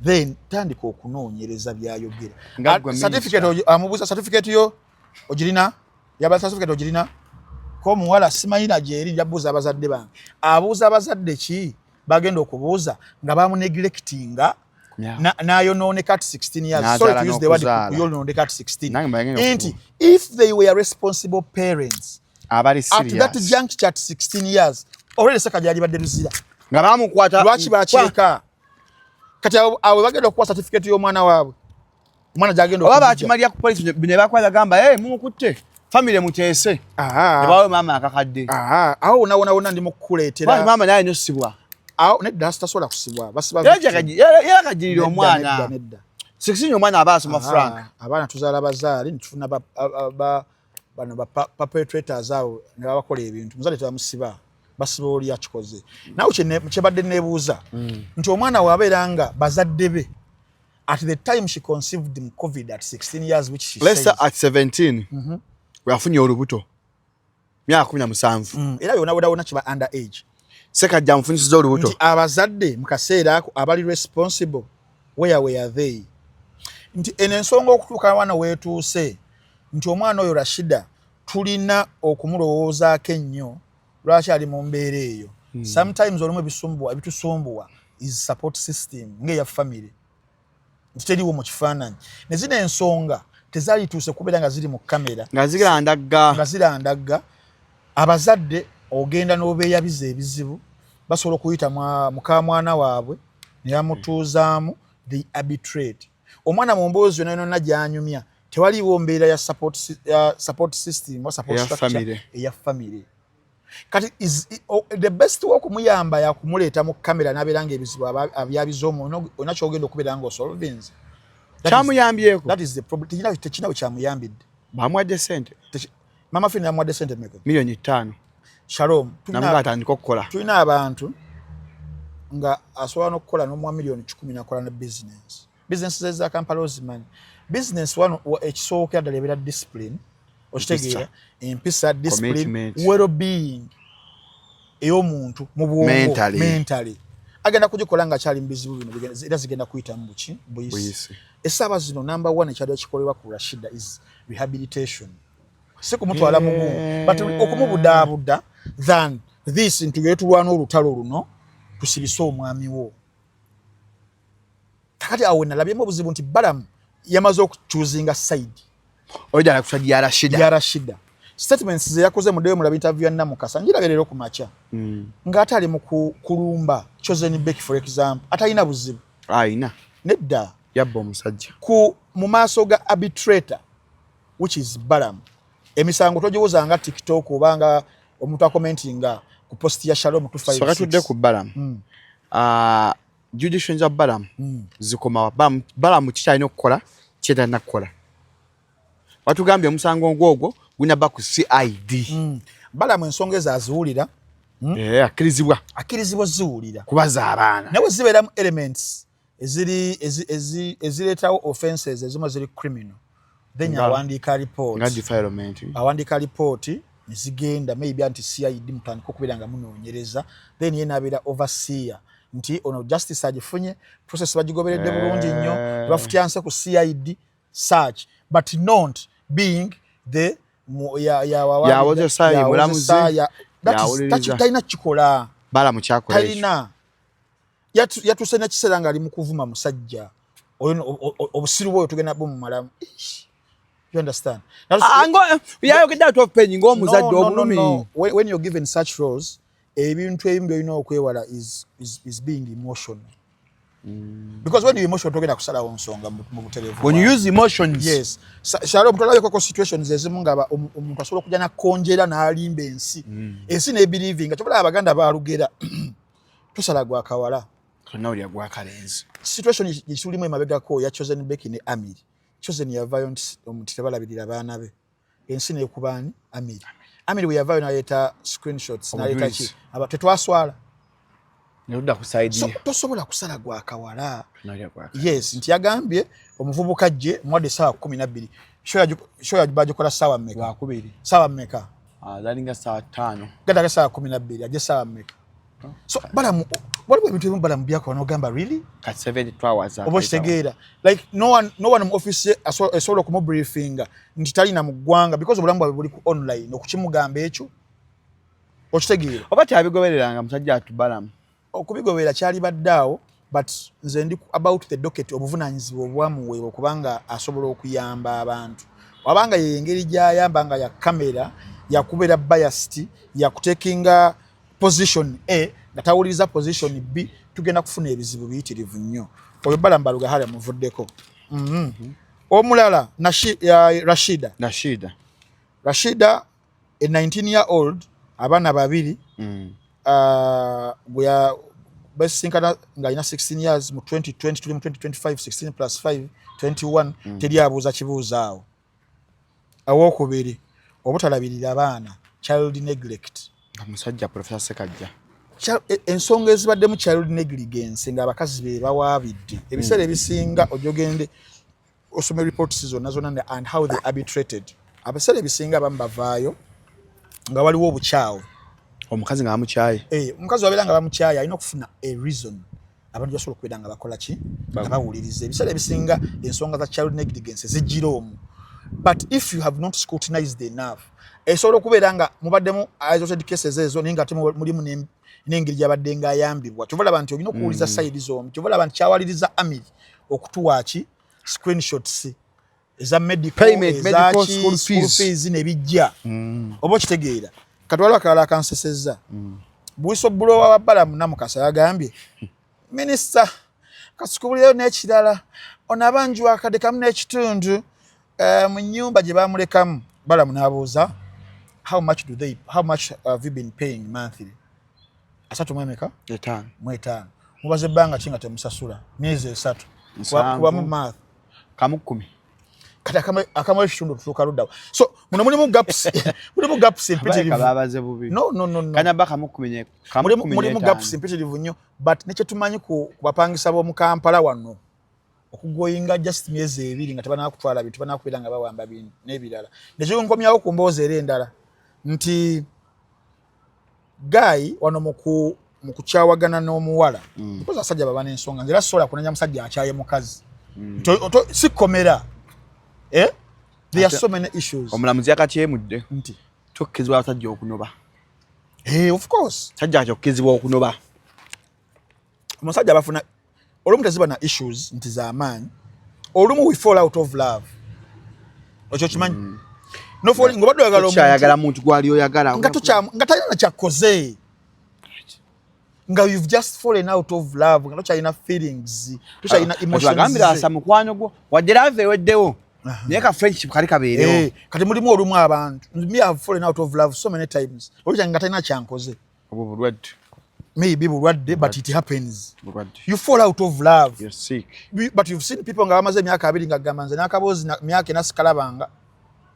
then tandika okunoonyereza byayogera. Certificate, amubuuza certificate yo ogirina? Yaba certificate ogirina ko omuwala simanyi na gyeri, nja buuza abazadde bange. Abuuza abazadde ki bagenda okubuuza nga bamuneglectinga nayonooneka at 16 years? Sorry to use the word kuyonooneka at 16, nti if they were responsible parents abali at that juncture at 16 years, already Sekajja yali badde luzira. Nga bamukwata. Lwaki bakireka? Kati awo bagenda okuwa certificate y'omwana waabwe, omwana gyagenda. Oba bakimalira ku police ne bakwata, gamba, "Hey, mumukutte, family muteese." Ne bawe maama akakadde. Awo wona wona wona ndi mukukuleetera. Maama naye nosibwa. Awo nedda, tasobola kusibwa, basiba. Yakagirira omwana. Nedda. 16 omwana aba asoma, Frank. Abaana tuzaala bazaali nitufuna bano ba perpetrators abo ne babakola ebintu. Muzadde tebamusiba, basiba oli akikoze. Nawe kyebadde nebuuza nti omwana waabeera nga bazadde be at the time she conceived in COVID at 16 years, which she Let's says, at 17 weyafunye olubuto, myaka 17. Era yona wona kiba under age. Sekajja amufunyisiza olubuto. Nti abazadde mu kaseera ako abali responsible, where were they? Nti eno ensonga okutuuka wano weetuuse nti omwana oyo Rashida tulina okumulowoozaako ennyo, lwaki ali mu mbeera eyo. Sometimes olumu ebisumbuwa, ebitusumbuwa is support system ng'eya family nti teriwo mu kifaananyi, ne zino ensonga tezaalituuse kubeera nga ziri mu kamera. Nga zirandagga. Nga zirandagga. Abazadde ogenda n'obeeyabiza ebizibu, basobola okuyita mukamwana waabwe ne bamutuuzaamu, they arbitrate omwana mu mboozi yonna yonna gy'anyumya. Tewaliiwo mbeera ya support system oba support Eya structure family. Eya family. Kati the best way okumuyamba yakumuleeta mu kamera n'abeera nga ebizibu abyabiza omwoyo, olina kyogenda okubeera nga osolvinze. Kyamuyambyeko? That is the problem. Tekina we kyamuyambidde. Bamuwadde sente. Mama Fina yamuwadde sente meka? Miliyoni 5. Shalom. Namuga atandika okukola. Tulina abantu nga asobola n'okukola n'omuwa miliyoni 100 nakola ne business. Business za Kampala ozimanyi. Business wano ekisookera ddala ebeera discipline, okitegeera, empisa, discipline, Commitment. Well being ey'omuntu mu bwongo. Mentally. Mentally agenda kugikola nga akyali mu bizibu bino, era zigenda kuyitamu buki? Buyisi. Buyisi. Essaawa zino, number one ekyali ekikolebwa ku Rashida is rehabilitation, si kumutwala mugumu but okumubudaabuda than this nti tugere tulwana olutalo luno tusirise omwami wo. Kakati awo nalabyemu obuzibu nti Balamu yamaze okuchoosinga side. Oyagala ku side ya Rashida. Ya Rashida. Statements ze yakoze, muddeyo mulaba interview ya Namukasa, njirabye leero ku makya, ng'ate ali mu kulumba Chosen Becky, for example, atalina buzibu. Ayina. Nedda. Yabba omusajja. Ku mu maaso ga arbitrator, which is Balamu, emisango togiwoza nga TikTok obanga omuntu acommentinga ku post ya Shalom 256. So katudde ku Balamu. Ah, judicial za Balamu zikomawa? Balamu kikyalina okukola kyetalina kukola? Batugambye omusango ogwogwo gunaba ku CID. Balamu ensonga ezo aziwulira. Eh, akkirizibwa. Akkirizibwa ziwulira. Kubaza abaana. Naye bwe zibeeramu elements eziri ezireetawo offenses ezimu eziri criminal, then awandiika report. Nga defilement. Awandiika report nezigenda maybe anti CID, mutandika okubeera nga munoonyereza, then ye n'abeera overseer nti ono justice agifunye, process bagigoberedde bulungi nnyo, tebafutyanse ku CID search, but not being the Yawozesa ye mulamuzi, yawuliriza. Talina kikola. Balamu kyakola ekyo. Talina. Yatuuse nekiseera ng'ali mu kuvuma musajja oyo obusiru bwoyo tugenda bumumalamu. Ish. You understand? Ah, yayogedde out of pain ng'omuzadde. No, Obulumi. no. When you're given such roles, ebintu ebimu byolina okwewala is being emotional. Because when you emotional, togenda kusalawo nsonga mu butereevu. When you use emotions. Yes. Shalom, tolabye situations ezimu nga omuntu asobola okujja nakonjera n'alimba ensi. Ensi n'ebelievinga. Kyova Abaganda baalugera, tosala gwa kawala. Tonawulira gwa kalenzi. Situation gyetulimu emabegako ya Chosen Becky ne Amiri. Chosen yavaayo nti omuntu tebalabirira abaana be. Ensi n'ekubaani? Amiri. Amiri bwe yavaayo n'aleeta screenshots, n'aleeta ki? Obujulizi. Aba tetwaswala. Neludda ku side So ye. tosobola kusala gwa kawala. Tonawulira gwa kalenzi. Yes, nti yagambye omuvubuka jje muwadde essaawa 12. Show bagikola ssaawa mmeka? Lwakubiri. Ssaawa mmeka? Ah, zalinga saa 5. Gadaga ssaawa 12, ajje ssaawa mmeka? So Balamu, waliwo ebintu ebimu Balamu byakola n'ogamba, really? Kati 72 hours. Oba okitegeera, like no one mu office ye esobola okumubriefinga nti talina mu ggwanga because obulamu bwabwe buli ku online, okukimugamba ekyo, okitegeera? Oba tyabigobereranga musajja atu Balamu. Okubigoberera kyalibadde awo, but nze ndi about the docket, obuvunaanyizibwa obwamuweebwa kubanga asobola okuyamba abantu, wabanga ye engeri gy'ayamba nga ya kamera, yakubeera biased, yakutakinga position A nga tawuliriza position B, tugenda kufuna ebizibu biyitirivu nnyo. Oyo Balamu Barugahara muvuddeko. Omulala Rashida. Rashida. Rashida, a 19 year old, abaana babiri. Gwe basisinkana ng'alina 16 years mu 2020, tuli mu 2025, 16 plus 5, 21. Teri abuuza kibuuzo awo. Awokubiri, obutalabirira abaana, child neglect. Nga musajja Profesa Sekajja. Ensonga ezibaddemu child negligence ng'abakazi be bawaabidde ebiseera ebisinga, ojogende osome reports zonna zonna and how they arbitrated, abiseera ebisinga abamu bavaayo nga waliwo obukyawe. Omukazi nga bamukyaye. Eh, omukazi wabeera nga bamukyaye, alina okufuna a reason abantu basobola okubeera nga bakola ki, nga bawuliriza. Ebiseera ebisinga ensonga za child negligence zijjira omwo, but if you have not scrutinized enough, esobola okubeera nga mubaddemu isolated cases ezo, naye nga ate mulimu n'engeri gyabadde ng'ayambibwa. Kyova olaba nti olina okuwuliriza side zombi. Kyova olaba nti kyawaliriza Amiri okutuwa ki, screenshots eza medical, Payment, medical, ezaki, school school fees. fees nebijja. Oba okitegeera? Kati waliwo akalala akansesezza. Whistleblower wa Balamu Namukasa yagambye, minisita kasikubulireyo n'ekirala, ono abanjwa akadde kamu n'ekitundu mu nnyumba gye bamulekamu. Balamu n'abuuza, how much have you been paying monthly? Asatu mu emeka? Etaano. Mu etaano. Mubaze ebbanga ki nga temusasula? Myezi 3. 7. Kubamu math. Kamu 10. Kati akamu ekitundu tutuuka luddawa? So muno mulimu gaps, mulimu gaps empitirivu. Babaze bubi. No, no, no, no. Kanya ba kamu 10 ne kamu mulimu, 15. Mulimu gaps empitirivu nnyo, but nekyetumanyi ku bapangisa b'omu Kampala wano, okugoyinga just myezi 2 nga tebanakutwala bintu, banakubeera nga bawamba bintu n'ebirala. Nekinkomyawo ku mboozi era endala nti guy wano mu kukyawagana n'omuwala, because abasajja baba n'ensonga. Nze era sobola kunenya musajja akyaye mukazi. Si kkomera, eh? There are so many issues. Omulamuzi yakakyemudde. Nti Tokkizibwa abasajja okunoba. Hey, of course. Sajja akyokkizibwa okunoba. Omusajja abafuna olumu teziba na issues nti z'amaanyi. Olumu we fall out of love, ekyo kimanyi. No falling, ng'obadde oyagala omuntu, Tokyayagala muntu gwali oyagala. Nga talina na kyakkoze, nga you've just fallen out of love, nga tokyalina feelings, tokyalina emotions. Agambira ze. Asa mukwano gwo wadde love eweddewo, naye ka friendship kali kabeerewo. Eh, kati mulimu olumu abantu, me have fallen out of love so many times, olukyange nga talina kyankoze. Obwo bulwadde. Maybe bulwadde, but it happens. Bulwadde. You fall out of love. You're sick. But you've seen people nga bamaze emyaka 20 nga gamba nze n'akaboozi myaka 4 sikalabanga.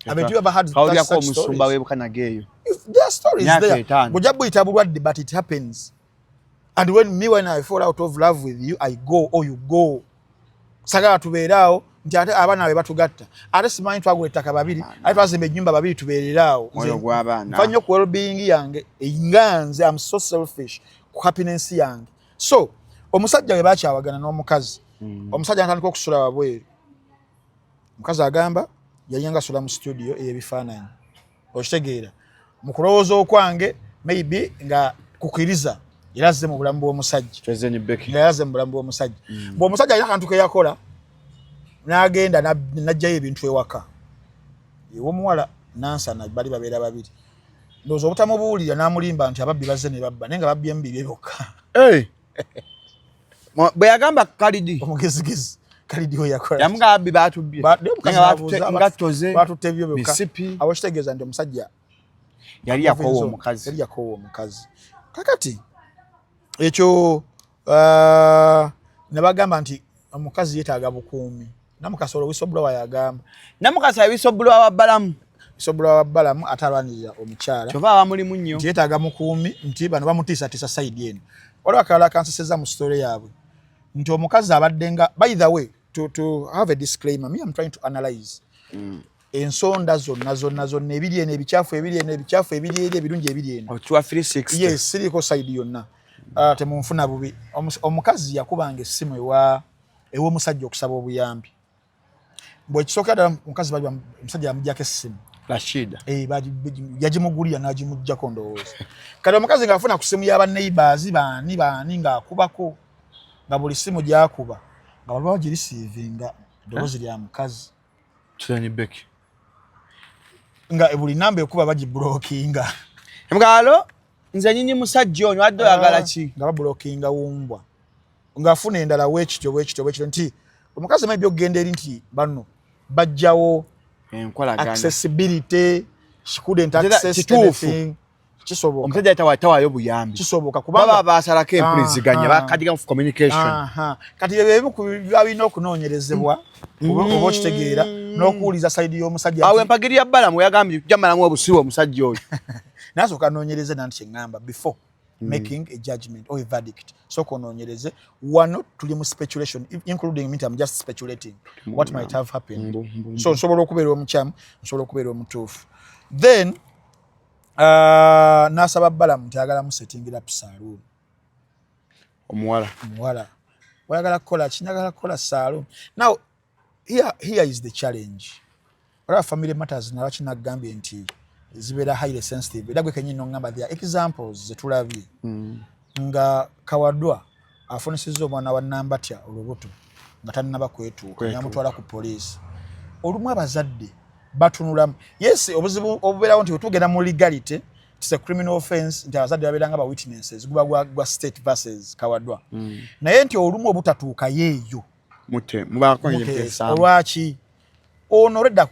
Haven't you ever had Kawulyako such omusumba stories? w'ebukanaga eyo. If there are stories Myaka there. 5. Bw'ojja buyita bulwadde, but it happens. And when I fall out of love with you, I go or you go. Sagala tubeere awo nti ate abaana be batugatta, ate simanyi twagula ettaka babiri, ate twazimba ennyumba babiri, tubeerere awo. Mwoyo Nze gw'abaana. nfa nnyo ku well-being yange, nga nze am so selfish ku happiness yange. So omusajja bwe bakyawagana n'omukazi, omusajja natandika okusula wabweru. Omukazi agamba yali asula mu studio ey'ebifaananyi. Okitegeera, mu kulowooza okwange, maybe nga kukiriza era azze mu bulamu bw'omusajja. President Becky. Nga yazze mu bulamu bw'omusajja, bw'omusajja alina akantu ke yakola n'agenda n'aggyayo ebintu ewaka ew'omuwala Nansana, bali babeera babiri. Ndowooza obutamubuulira n'amulimba nti ababbi bazze ne babba, naye nga babbyemu bibye byokka. Hey. Bwe yagamba Kalidi. Omugezigezi Kalidi we yakola. Yamugamba abbi batubbye. Naye omukazi Naye nga batutte n'abuuza, engatto ze, batutte ebyo byokka. misipi. Awo kitegeeza nti omusajja Yali yakoowa omukazi. Yali yakoowa omukazi. Kakati ekyo ne bagamba nti omukazi yeetaaga bukuumi. Namukasa olwo whistleblower yagamba. Namukasa whistleblower wa Balamu. Whistleblower wa Balamu ate alwanirira omukyala. Kyova aba mulimu nnyo. Nti yeetaaga mukuumi, nti bano bamutiisatiisa. Side eno waliwo akalala kanseseza mu story yaabwe nti omukazi abadde nga, by the way, to have a disclaimer, me I'm trying to analyze ensonda zonna zonna zonna, ebiri eno ebikyafu, ebiri eno ebikyafu, ebiri eri ebirungi, ebiri eno. Okiwa 360. Yes, siriiko side yonna. Temunfuna bubi. Omukazi yakubanga essimu ewa ew'omusajja okusaba obuyambi. Bwekisookera ddala, omukazi bali omusajja yamugyako essimu. Rashida. Eh, yagimugulira n'agimuggyako ndowooza. Kati omukazi ng'afuna ku ssimu y'aba neighbors, baani baani, ng'akubako, nga buli ssimu gy'akuba nga waliwo bagireceivinga eddoboozi lya mukazi. Susan Becky. Nga buli namba ekuba bagiblockinga. Emugalo nze nyinyi musajja ono adde oyagala ki? Nga bablockinga wumbwa, ng'afuna endala weekityo bwekityo bwekityo, nti omukazi maybe okugenda eri nti bano bajjawo Enkolagana. accessibility, she couldn't access Kituufu. anything. Kisoboka. Omusajja tawaayo buyambi. Kisoboka Baba kubanga basalako empuliziganya, bakadiga communication. Aha. Kati ebyo ebimu ku biba birina okunoonyerezebwa, oba okitegeera, n'okuwuliza side y'omusajja. Awo empagiri ya Balamu yagambye tujja malamu obusibe omusajja oyo. Nasooka anoonyereze, nanti kyeŋŋamba, before making a judgment or a verdict, sooka onoonyereze. Wano tuli mu speculation, including me, I'm just speculating what might have happened. So nsobola okubeera omukyamu, nsobola okubeera omutuufu. Then n'asaba Balamu nti ayagala musettingira up saloon. Omuwala. Omuwala, oyagala kukola ki? Njagala kukola saloon. Now here is the challenge. Olaba family matters, nalwaki nagambye nti zibeera highly sensitive, era gwe kenyini noŋŋamba there are examples zetulabye nga Kawadwa afunisizza omwana wa Nambatya olubuto nga tannaba kwetuuka, namutwala ku poliisi. Olumu abazadde batunulamu. Yes, obuzibu obubeerawo nti wetugenda mu legality, it's a criminal offense, nti abazadde babeera nga ba witnesses, guba gwa state versus Kawadwa. Naye nti olumu obutatuukayo eyo Mute mubaako muteesa. empeesa. Olwaki ono olwedda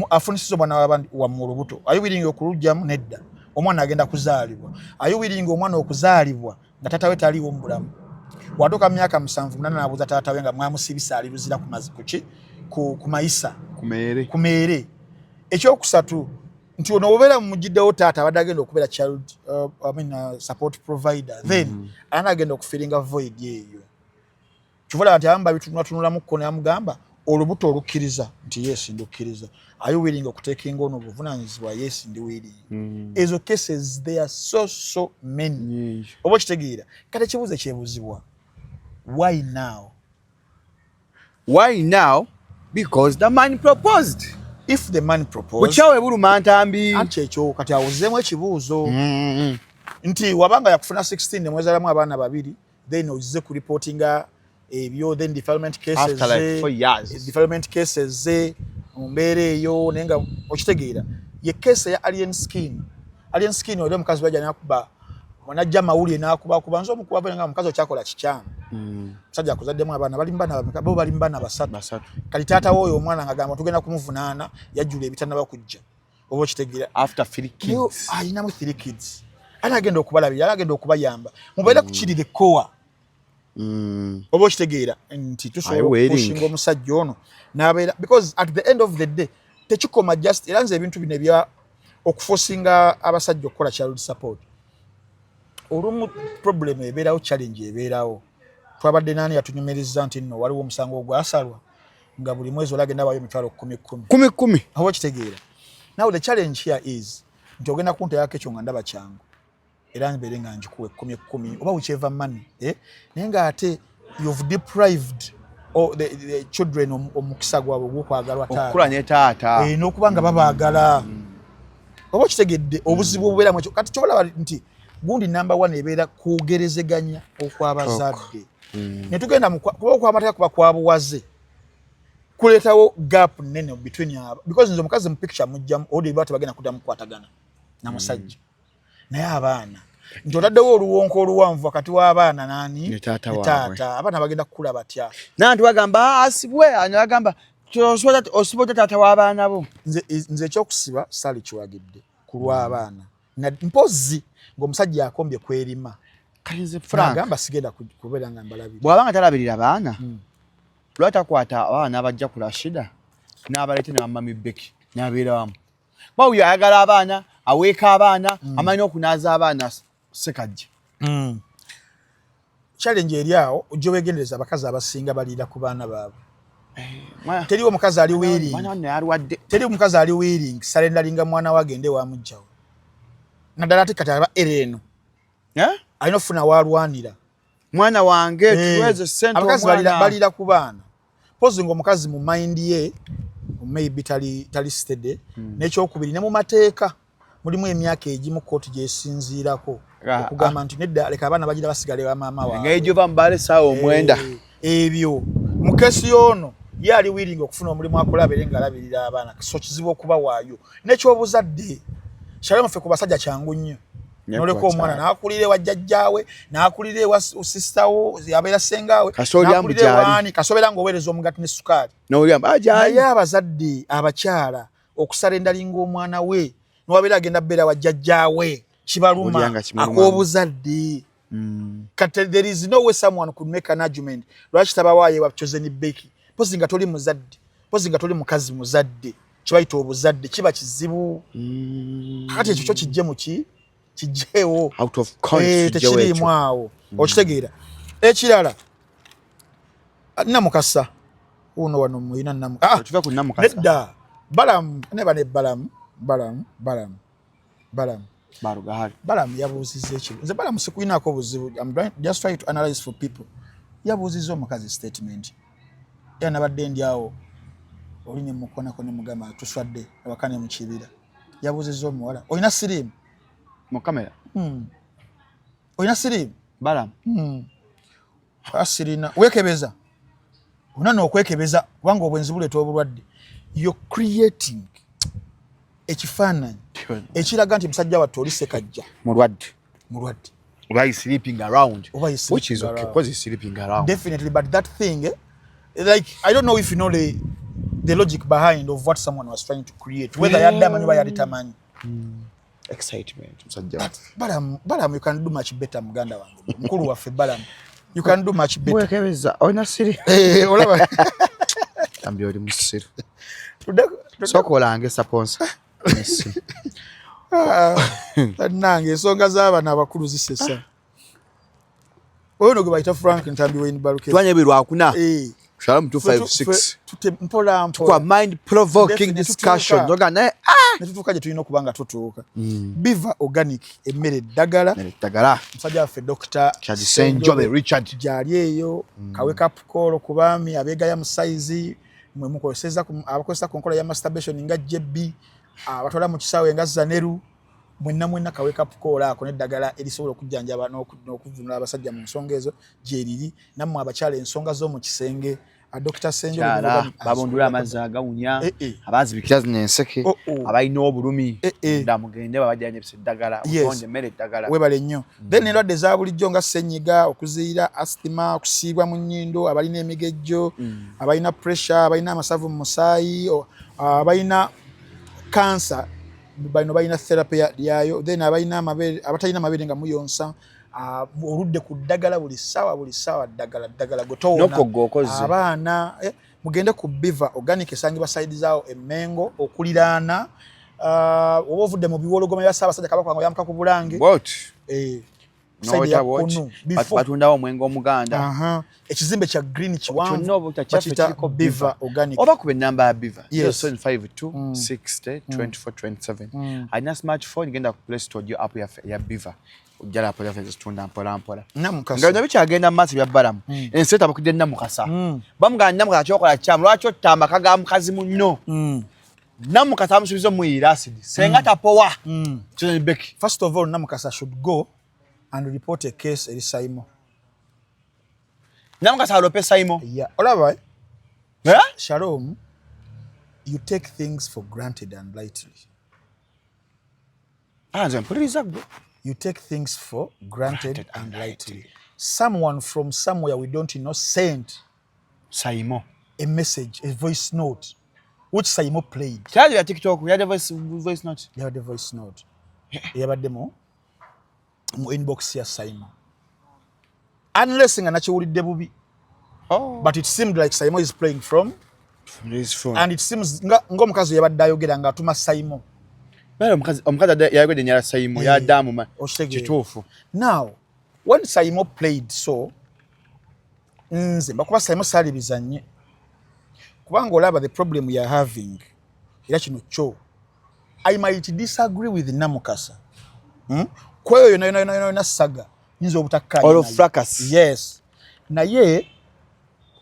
afunisizza omwana w'abandi wammwe olubuto, are you willing okulugjamu? Nedda. Omwana agenda kuzaalibwa. Are you willing omwana okuzaalibwa nga taata we taliiwo mu bulamu? Watuuka mu myaka 7, 8, n'abuuza taata we nga mwamusibisa ali luzira ku mazi kuki. Ku mayisa. Kumeere. Ku meere. Ekyokusatu nti ono obeera mumugiddewo taata abadde agenda okubeera child I mean, support provider, then ana agenda okufillinga void eyo. Kivolaba nti abamu babitunulatунulamuko, namugamba olubuto olukkiriza nti yes, ndukkiriza. Are you willing okutakinga ono obuvunanyizibwa? Yes, ndi willing. Ezo cases, there are so so many. Nyingi. Oba okitegeera? Kati ekibuuzo ekyebuzibwa, why now? Why now? Because the man proposed. If the man proposed, bukyawe buluma ntambi. Anti ekyo kati awuzeemu ekibuuzo nti wabanga yakufuna 16 nemwezalamu abaana babiri, then ozze ku reportinga ebyo, then defilement cases After like 4 years. Defilement cases ze mu mbeera eyo, naye nga okitegeera ye case eya Alien Skin. Alien Skin oli omukazi wajja nakuba, najja mawulire nakubakuba nze omukuba nga omukazi okyakola kikyamu. Musajja akuzaddemu abaana, bali mubana bameka? Bo bali mubana basatu. Basatu. Kati taata w'oyo omwana nga gamba tugenda kumuvunaana, yajjula ebitanaba kujja, oba okitegeera? After three Naye kids. Ayinamu three kids, ani agenda okubalabira? Ani agenda okubayamba? Mubeere ku kiri the core. Oba okitegeera nti tusobola Aye, wedding. okupushinga omusajja ono n'abeera, because at the end of the day tekikoma just. Era nze ebintu bino ebya okuforcinga abasajja okukola child support, olumu problem ebeerawo, challenge ebeerawo. Twabadde nani yatunyumiriza nti nno waliwo omusango ogwasalwa nga buli mwezi olagenda wayo 100,000 10. Kumi kumi. Oba okitegeera? Now the challenge here is nti ogenda kunteekako ekyo nga ndaba kyangu, era mbeere nga njikuwa ekkumi ekkumi oba whichever money, eh? Naye ng'ate you've deprived all the children omukisa gwabwe ogw'okwagalwa taata. Okukula ne taata. Eh, n'okuba nga babaagala. Oba okitegedde obuzibu obubeeramu ekyo? Kati kyobalaba nti gundi number one ebeera kwogerezeganya okw'abazadde ne tugenda kuba okwamateeka kuba kwa buwaze, kuleetawo gap nene between aba, because nze omukazi mu picture mujjamu odi ba tebagenda kuddamu kukwatagana na musajja. Naye abaana nti otaddewo oluwonko oluwanvu wakati w'abaana nani? Ne taata Ne waabwe. taata. Abaana bagenda kukula batya? Nanti bagamba, "Ah, asibwe." Ani bagamba osiba otya taata w'abaana bo? Nze ekyokusiba saali kiwagidde ku lw'abaana. Mpozzi ng'omusajja akombye kwerima. Kati nze Frank, nagamba sigenda kubeera nga mbalabira. Bw'aba nga talabirira baana, lwaki takwata abaana n'abajja ku Rashida n'abaleeta ne bamami Beki n'abeera wamu? Kuba oyo ayagala abaana, aweeka abaana, amanyi okunaaza abaana Sekajja. Challenge eri awo, ojja weegendereza, abakazi abasinga baliira ku baana baabwe. Teriwo mukazi ali willing. Mwana wanne alwadde. Teri mukazi ali willing surrenderinga mwana we agende wamugjawo, naddala ate kati aba era eno Eh? alina okufuna waalwanira. Mwana wange, Eh, tuweze sente. Abakazi omwana. balira ku baana. Pozi ng'omukazi mu mind ye maybe tali steady. N'ekyokubiri, ne mu mateeka mulimu emyaka egimu kooti gyesinziirako okugamba nti nedda, leka abaana bagira basigale wa maama waabwe. Engeri gyova mubaala essaawa 9. Eh, ebyo mu case y'ono ye ali willing okufuna omulimu akola abeere ng'alabirira abaana, so kizibu okubawaayo. N'ekyobuzadde, Shalom, ffe ku basajja kyangu nnyo noleka omwana n'akulira ewa jjajjaawe, n'akulira ewa sistawo, abeera sengaawe, Kasita n'akulira gyali. ewaani, kasobeera ng'oweereza omugati ne sukaali. N'olyamba Naye gyali. abazadde abakyala okusurrenderinga omwana we niwabeera agenda kubeera wa jjajjaawe kibaluma. Olya nga kimuluma. Ak'obuzadde. Kati there is no way someone could make an argument lwaki tabawaayo wa Chosen Becky, pozi nga toli muzadde, pozi nga toli mukazi muzadde. Kibayita obuzadde kiba kizibu. Kakati ekyo kyo kijje muki kijjeewo. Out of context, Eh, kijjewo tekiriimu ekyo. awo. Okitegeera? Ekirala, Namukasa uno wano muyina ah, Tuve ku Namukasa. Nedda, Balamu neba ne Balamu, Balamu, Balamu, Balamu. Barugahali. Balamu yabuuzizza ekibu. Nze Balamu sikuyinaako buzibu. I'm just trying to analyze for people. Yabuuzizza omukazi statement, era nabadde ndi awo oli ne mukonako ne mugamba tuswadde awaka ne mukibira. Yabuuzizza omuwala, "Olina siriimu?" Mu kamera. "Olina siriimu?" Balamu. "Sirina." "Weekebeza, olina nookwekebeza kubanga obwenzi buleeta obulwadde." You're creating ekifaananyi ekiraga nti musajja wattu oli Sekajja Mulwadde. Mulwadde. Oba he's sleeping around. Oba he's Which is sleeping okay around. because he's sleeping around. Definitely, but that thing, like, I don't know if you know the logic behind of what someone was trying to create, whether yadde amanyi oba yali tamanyi. Excitement musajja waffe. Balamu, Balamu, you can do much better. Muganda wange, mukulu waffe Balamu, you can do much better. Mwekebeza olina siri. Eh, olaba. Tambi oli musiru. Sooka olange sponsor. Ah, bannange, ensonga z'abano abakulu zisesa. Oyo no gwe bayita Frank Ntambi Wayne Baluke. Twanye bwe Lwakuna. Eh. Shalom 256. Tute mpola mpola. Kwa mind provoking discussion. Noga naye ah, ne tutuuka gye tulina okuba nga tutuuka. Biva Organic, emmere eddagala. Emmere eddagala. Musajja waffe Dr. Senjobe Richard gyali eyo. Ka wake up call ku baami abeegaya mu size mwe mukozesa, abakozesa ku nkola ya masturbation nga JB, abatwala mu kisaawe nga Zaneru, mwenna mwenna ka wake up call ako n'eddagala erisobola okujjanjaba n'okuvunula abasajja mu nsonga ezo gyeriri. Nammwe abakyala, ensonga z'omu kisenge, Dr. Senjobe. Babundula amazzi agawunya, Eh, eh. abazibikira zino enseke, Oh. abalina obulumi, Eh, eh. nda mugende babajjanyabisa eddagala. Otonde emmere eddagala. Webale nnyo. Then endwadde eza bulijjo nga ssenyiga, okuziyira, asthma, okusiibwa mu nnyindo, abalina emigejjo, abalina pressure, abalina amasavu mu musaayi, abalina kansa, bano balina therapy yayo. Then abalina amabeere, abatalina amabeere nga muyonsa, oludde ku ddagala buli ssaawa, buli ssaawa ddagala ddagala, gwe towona. N'okogga okozze. Abaana, mugende ku Biva Organic, esangibwa side zaawo Emmengo okuliraana, oba ovudde mu Biwologoma bya Ssaabasajja Kabaka nga oyambuka ku Bulange. What? Side ya kkono, before Batundawo omwenge omuganda. Aha. Ekizimbe kya green kiwanvu, Kyonna oba kyaffe bakiyita kiriko. Biva Organic. Oba kuba enamba ya Biva, 0752 60 24 27. Alina smartphone, genda ku Play Store gyo app yaffe eya Biva, ojjala app yaffe zitunda mpola mpola. Namukasa. Nga bino bikyagenda mu maaso bya Balamu, ensi etabukidde Namukasa. Bamugamba, "Namukasa, kyokola kyamu, lwaki otta amaka ga mukazi munno?" Namukasa amusuubiza omuyira acid senga tapowa. Susan Becky. First of all, Namukasa should go and report a case eri Saimo. Namukasa alope Saimo? Yeah. Olaba, eh? Eh? Shalom, you take things for granted and lightly. Ah, nze mpuliriza gwe. You take things for granted and lightly. Someone from somewhere we don't know sent Saimo a message, a voice note, which Saimo played. Kyali ya TikTok, yadde voice note. Yabadde voice note eyabadde mu inbox ya Saimo, unless nga nakiwulidde bubi. Oh. But it seemed like Saimo is playing from From his phone. And it seems ng'omukazi yabadde ayogera ng'atuma Saimo. Bale omukazi yayogedde nyala Saimo yaddamu ma Okitegeera? Kituufu. Now when Saimo played, so nze mbakuba Saimo saalibizanye, kubanga olaba the problem we are having, era kino kyo I might disagree with Namukasa, Kweyo yona yona yona yona saga nyinza obutakkaanya All of naye. Fracas. Yes, naye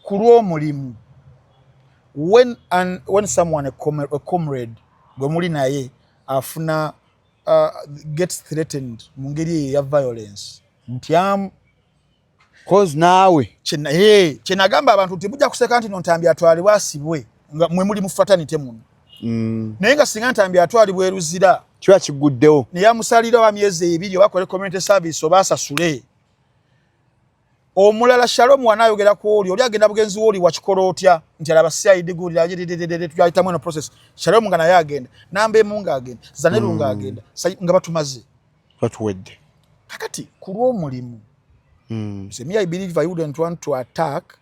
ku lw'omulimu, when someone, a comrade gwe muli naye afuna, gets threatened mu ngeri eyo eya violence, ntyamu. Cause naawe Kyenagamba abantu nti mujja kuseka nti Ntambi atwalibwe asibwe nga mwe muli mu fraternity muno, naye nga singa Ntambi atwalibwa eruzira kiba kiguddewo. Naye amusalira oba myezi 2 oba akole community service oba asasule omulala. Shalom wanaayogera ku oli, oli agenda bugenzi wooli wakikola otya nti alaba CID guli tuyayitamu eno process. Shalom nga naye agenda, namba emu ng'agenda, Zaneru ng'agenda, nga batumaze. Batuwedde. Kakati ku lw'omulimu, nze me, I believe I wouldn't want to attack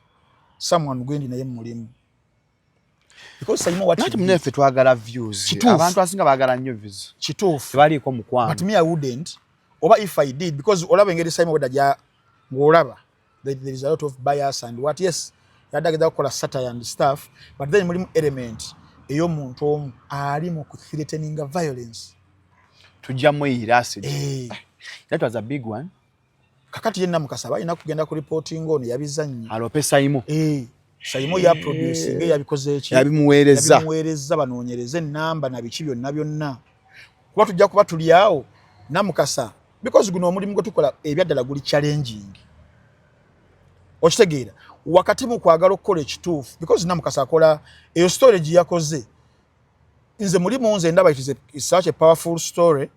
someone gwendi naye mu mulimu, because Saimo, what he Nati did- muneffe twagala views. Kituufu. Abantu asinga baagala nnyo views. Kituufu. Tebaliiko mukwano. But me, I wouldn't, oba if I did, because olaba engeri Simon wedda gya ng'olaba there is a lot of bias and what. Yes, yadde ageza kukola satire and stuff, but then mulimu element ey'omuntu omu ali mu kuthreateninga violence. Tujja muyira acid. Eh. That was a big one. Kakati ye Namukasa aba alina kugenda ku reporting ono yabizannye. Alope Saimo. Eh, Saimo ya producing, yabikoze eki? Yabimuweereza. Yabimuweereza, banoonyereze enamba na biki byonna byonna, kuba tujja kuba tuli awo Namukasa, because guno omulimu gwe tukola ebyaddala guli challenging, okitegeera, wakati mu kwagala okukola ekituufu, because Namukasa akola eyo story gye yakoze, nze mulimu nze ndaba it is it's such a powerful story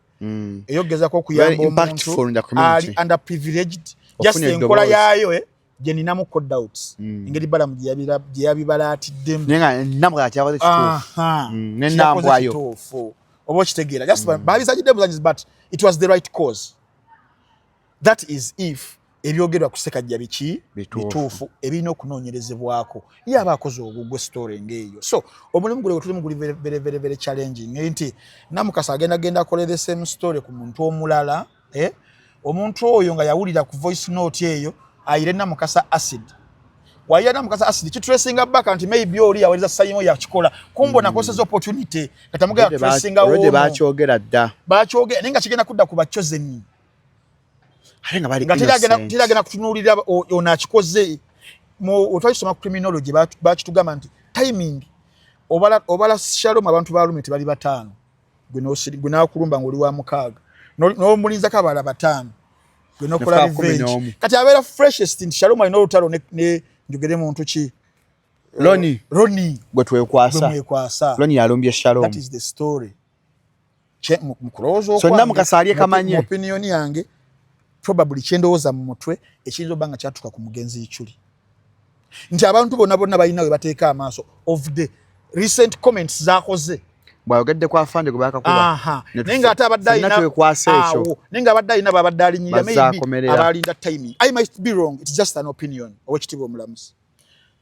ey'okugezako okuyamba Very impactful in the omuntu community. ali underprivileged, just Ofunye enkola eddoboozi. yaayo, gye ninamu doubts, engeri Balamu gye yabibalaatiddemu. Naye nga Namukasa kyakoze kituufu. Aha. N'ennambwayo. Kituufu, oba okitegeera, just babizanyidde buzanyizi, but it was the right cause. That is if Ebyogerwa ku Sekajja biki? Bituufu. Bituufu, ebirina okunoonyerezebwako. Ye aba akoze ogugwe story ng'eyo. So omulimu gule gwe tulimu guli very, very, very, very challenging, nti Namukasa agenda genda akole the same story ku muntu omulala, eh? Omuntu oyo nga yawulira ku voice note eyo ayire Namukasa acid, wayira Namukasa acid, kitracinga back nti maybe oli yawereza Sayimo yakikola kumbo nakozesa opportunity katamugera tracinga. Already wono bakyogera dda. Bakyogera, naye nga kigenda kudda ku bachosen. Ate nga bali Nga teragenda innocent. Teragenda kutunuulira ono akikoze. Otwali tusoma criminology, bakitugamba nti timing, obala Shalom, abantu balumi tebali bataano, gwe nakulumba ng'oli wa mukaaga, n'omulinzako abalala bataano, gwe nokola Nefuka kumi revenge. n'omu. Kati abeera freshest nti Shalom alina olutalo ne njogere muntu ki? Loni. Roni. Gwe gwe twekwasa. Mwekwasa. Loni yalumbye Shalom. That is the story. Mu kulowooza So okwange, Namukasa ali ekamanye. mu opinion yange, probably kyendowooza mu mutwe ekiyinza obba nga kyatuuka ku mugenzi Ichuli, nti abantu bonna bonna balina we bateeka amaaso of the recent comments zakoze. Bwayogedde ku afande gwe bakakuba. Aha. Naye ng'ate abadde Ffenna alina twekwasa ekyo. Awo. Naye ng'abadde alina babadde alinyirira, maybe Bazaakomerera. abalinda timing. I might be wrong, it's just an opinion, owekitiibwa omulamuzi.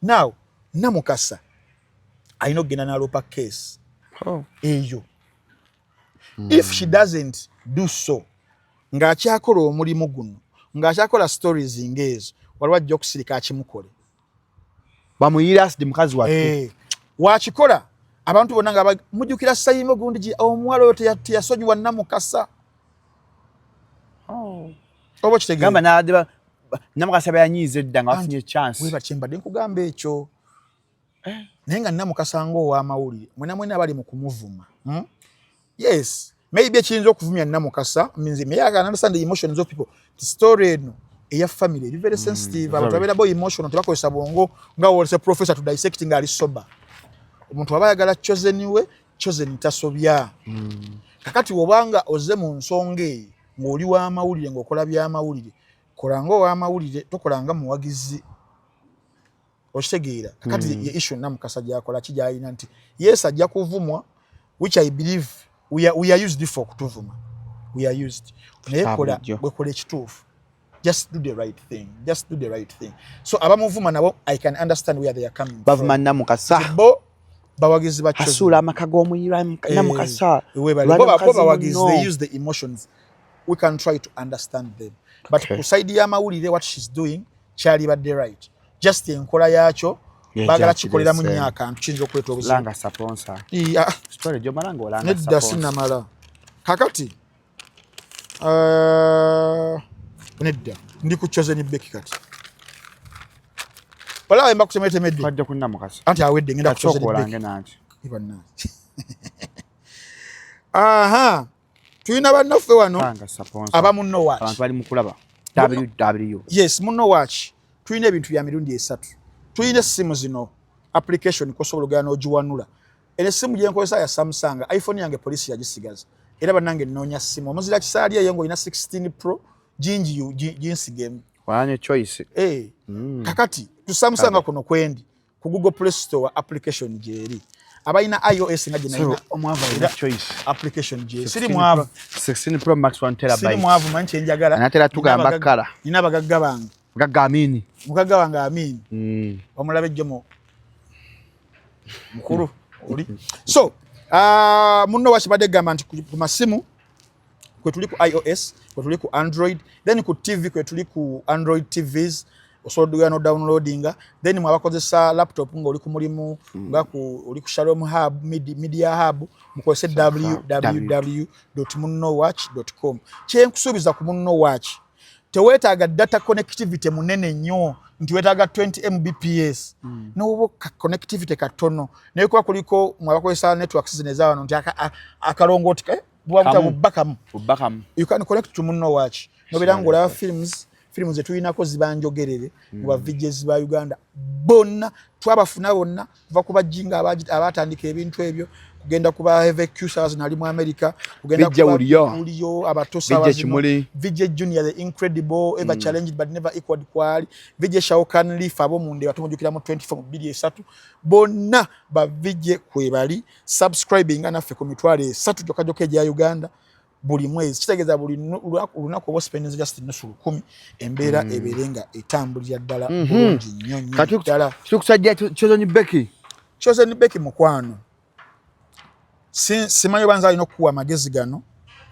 Now Namukasa alina okugenda n'aloopa case eyo. If she doesn't do so, ng'akyakola omulimu guno, ng'akyakola stories ng'ezo, waliwo ajja okusirika akimukole. Bamuyira acid mukazi wattu. Eh, wakikola abantu bonna nga mujjukira Sayimo gundi omuwala oyo teyasonyiwa Namukasa. Oba okitegeera? Gamba n'abadde Namukasa bayanyiiza edda nga bafunye chance. Weba kyembadde nkugamba ekyo, naye nga Namukasa ng'ow'amawulire, mwena mwena abali mu kumuvuma, Yes, maybe ekiyinza okuvumya Namukasa means may I can understand the emotions of people. The story eno eya family eri very sensitive. Abantu babeera bo emotional, tebakozesa bwongo nga wolese professor to dissect nga ali sober. Omuntu aba ayagala chosen we chosen tasobya. Kakati wobanga ozze mu nsonga eyo ng'oli w'amawulire, ng'okola by'amawulire, kola ng'ow'amawulire, tokola nga muwagizi. Okitegeera? Kakati ye issue Namukasa gyakola ki gyalina nti yes, ajja kuvumwa, which I believe we are used for okutuvuma, we are used, naye kola Bulijjo. bwe kola ekituufu. Just do the right thing, just do the right thing. So abamuvuma nabo, I can understand where they are coming Bavuma from. Namukasa. Bo bawagizi ba Chosen. Asuula amaka g'omuyira Namukasa. Webale. Lwana Bo mukazi bawagizi, munno. they use the emotions. We can try to understand them, but ku side y'amawulire, what she's doing kyalibadde right, just enkola yaakyo baagala kikolera mu nnyo akantu kiyinza okuleeta obuzibu. Langa sponsor. Iya, story gy'omala ng'olanga nedda. Sponsor. Sinnamala. Kakati nedda, ndi ku Chosen Becky. Kati olaba mba kutemetemedde. Twadde ku Namukasa. Anti awedde, ngenda ku Kasooka Chosen olange Becky. Nanti. Bannange. Aha, tulina bannaffe wano Langa sponsor. aba Munno Watch. Abantu bali mu kulaba ww. Yes, Munno Watch, tulina ebintu bya mirundi esatu. Tulina essimu zino, application kosobola ogenda n'ogiwanula. Era essimu gyenkozesa ya Samsung, iPhone yange polisi yagisigaza. Era bannange, nnoonya ssimu, omuzira kisaali eyo ng'olina 16 Pro gingi ginsigemu. Walanye choice. Eh, kakati ku Samsung kuno kwendi ku Google Play Store application gyeri. Abalina iOS nga gye nalina, Omwavu alina choice. Application gyeri. Siri 16 mwavu. 16 Pro Max 1 Siri terabyte. mwavu, manyi kyenjagala. Anaatera tugamba kala. Nina abagagga bange. Mugagga Amini. Mugagga wange Amini. Omulabe Jomo mukulu oli. So Munno wakibadde gamba nti ku masimu kwetuli ku iOS, kwetuli ku Android, then ku TV kwetuli ku Android TVs, osobola no downloadinga. Then mwabakozesa laptop ng'oli ku mulimu, nga ku oli ku Shalom Hub Media Hub, mukozese www.munnowatch.com. Kyenkusuubiza ku Munno Watch, teweetaaga data connectivity munene nnyo nti weetaaga 20 Mbps. Noba ka connectivity katono, naye kuba kuliko mwabakozesa networks zino eza wano nti akalongooti buba buta Kamu. bubba kamu. Bubba kamu. You can connect to Munno Watch nobeera ng'olaba films. Firimu zetulinako ziba njogerere mu ba VJs ba Uganda bonna, twabafuna bonna kuva ku bajinga abatandika ebintu ebyo, kugenda ku ba Heavy Q nali mu America, kugenda VJ Wuliyo. Wuliyo abato VJ sawa zino. Kimuli. VJ Junior the Incredible, ever challenged but never equaled kwali VJ Shaukan Leaf, ab'omunda batumujukira mu 24 mu 23, bonna ba VJ kwebali. Subscribing naffe ku 30,000 gyokka gyokka egya Uganda. Buli mwezi, kitegeeza buli lunaku oba spending just 50, embeera ebeere nga etambulira ddala bulungi nnyo nnyo ddala. Tukusajja Chosen Becky. Chosen Becky, mukwano, simanyi oba nze alina okukuwa amagezi gano.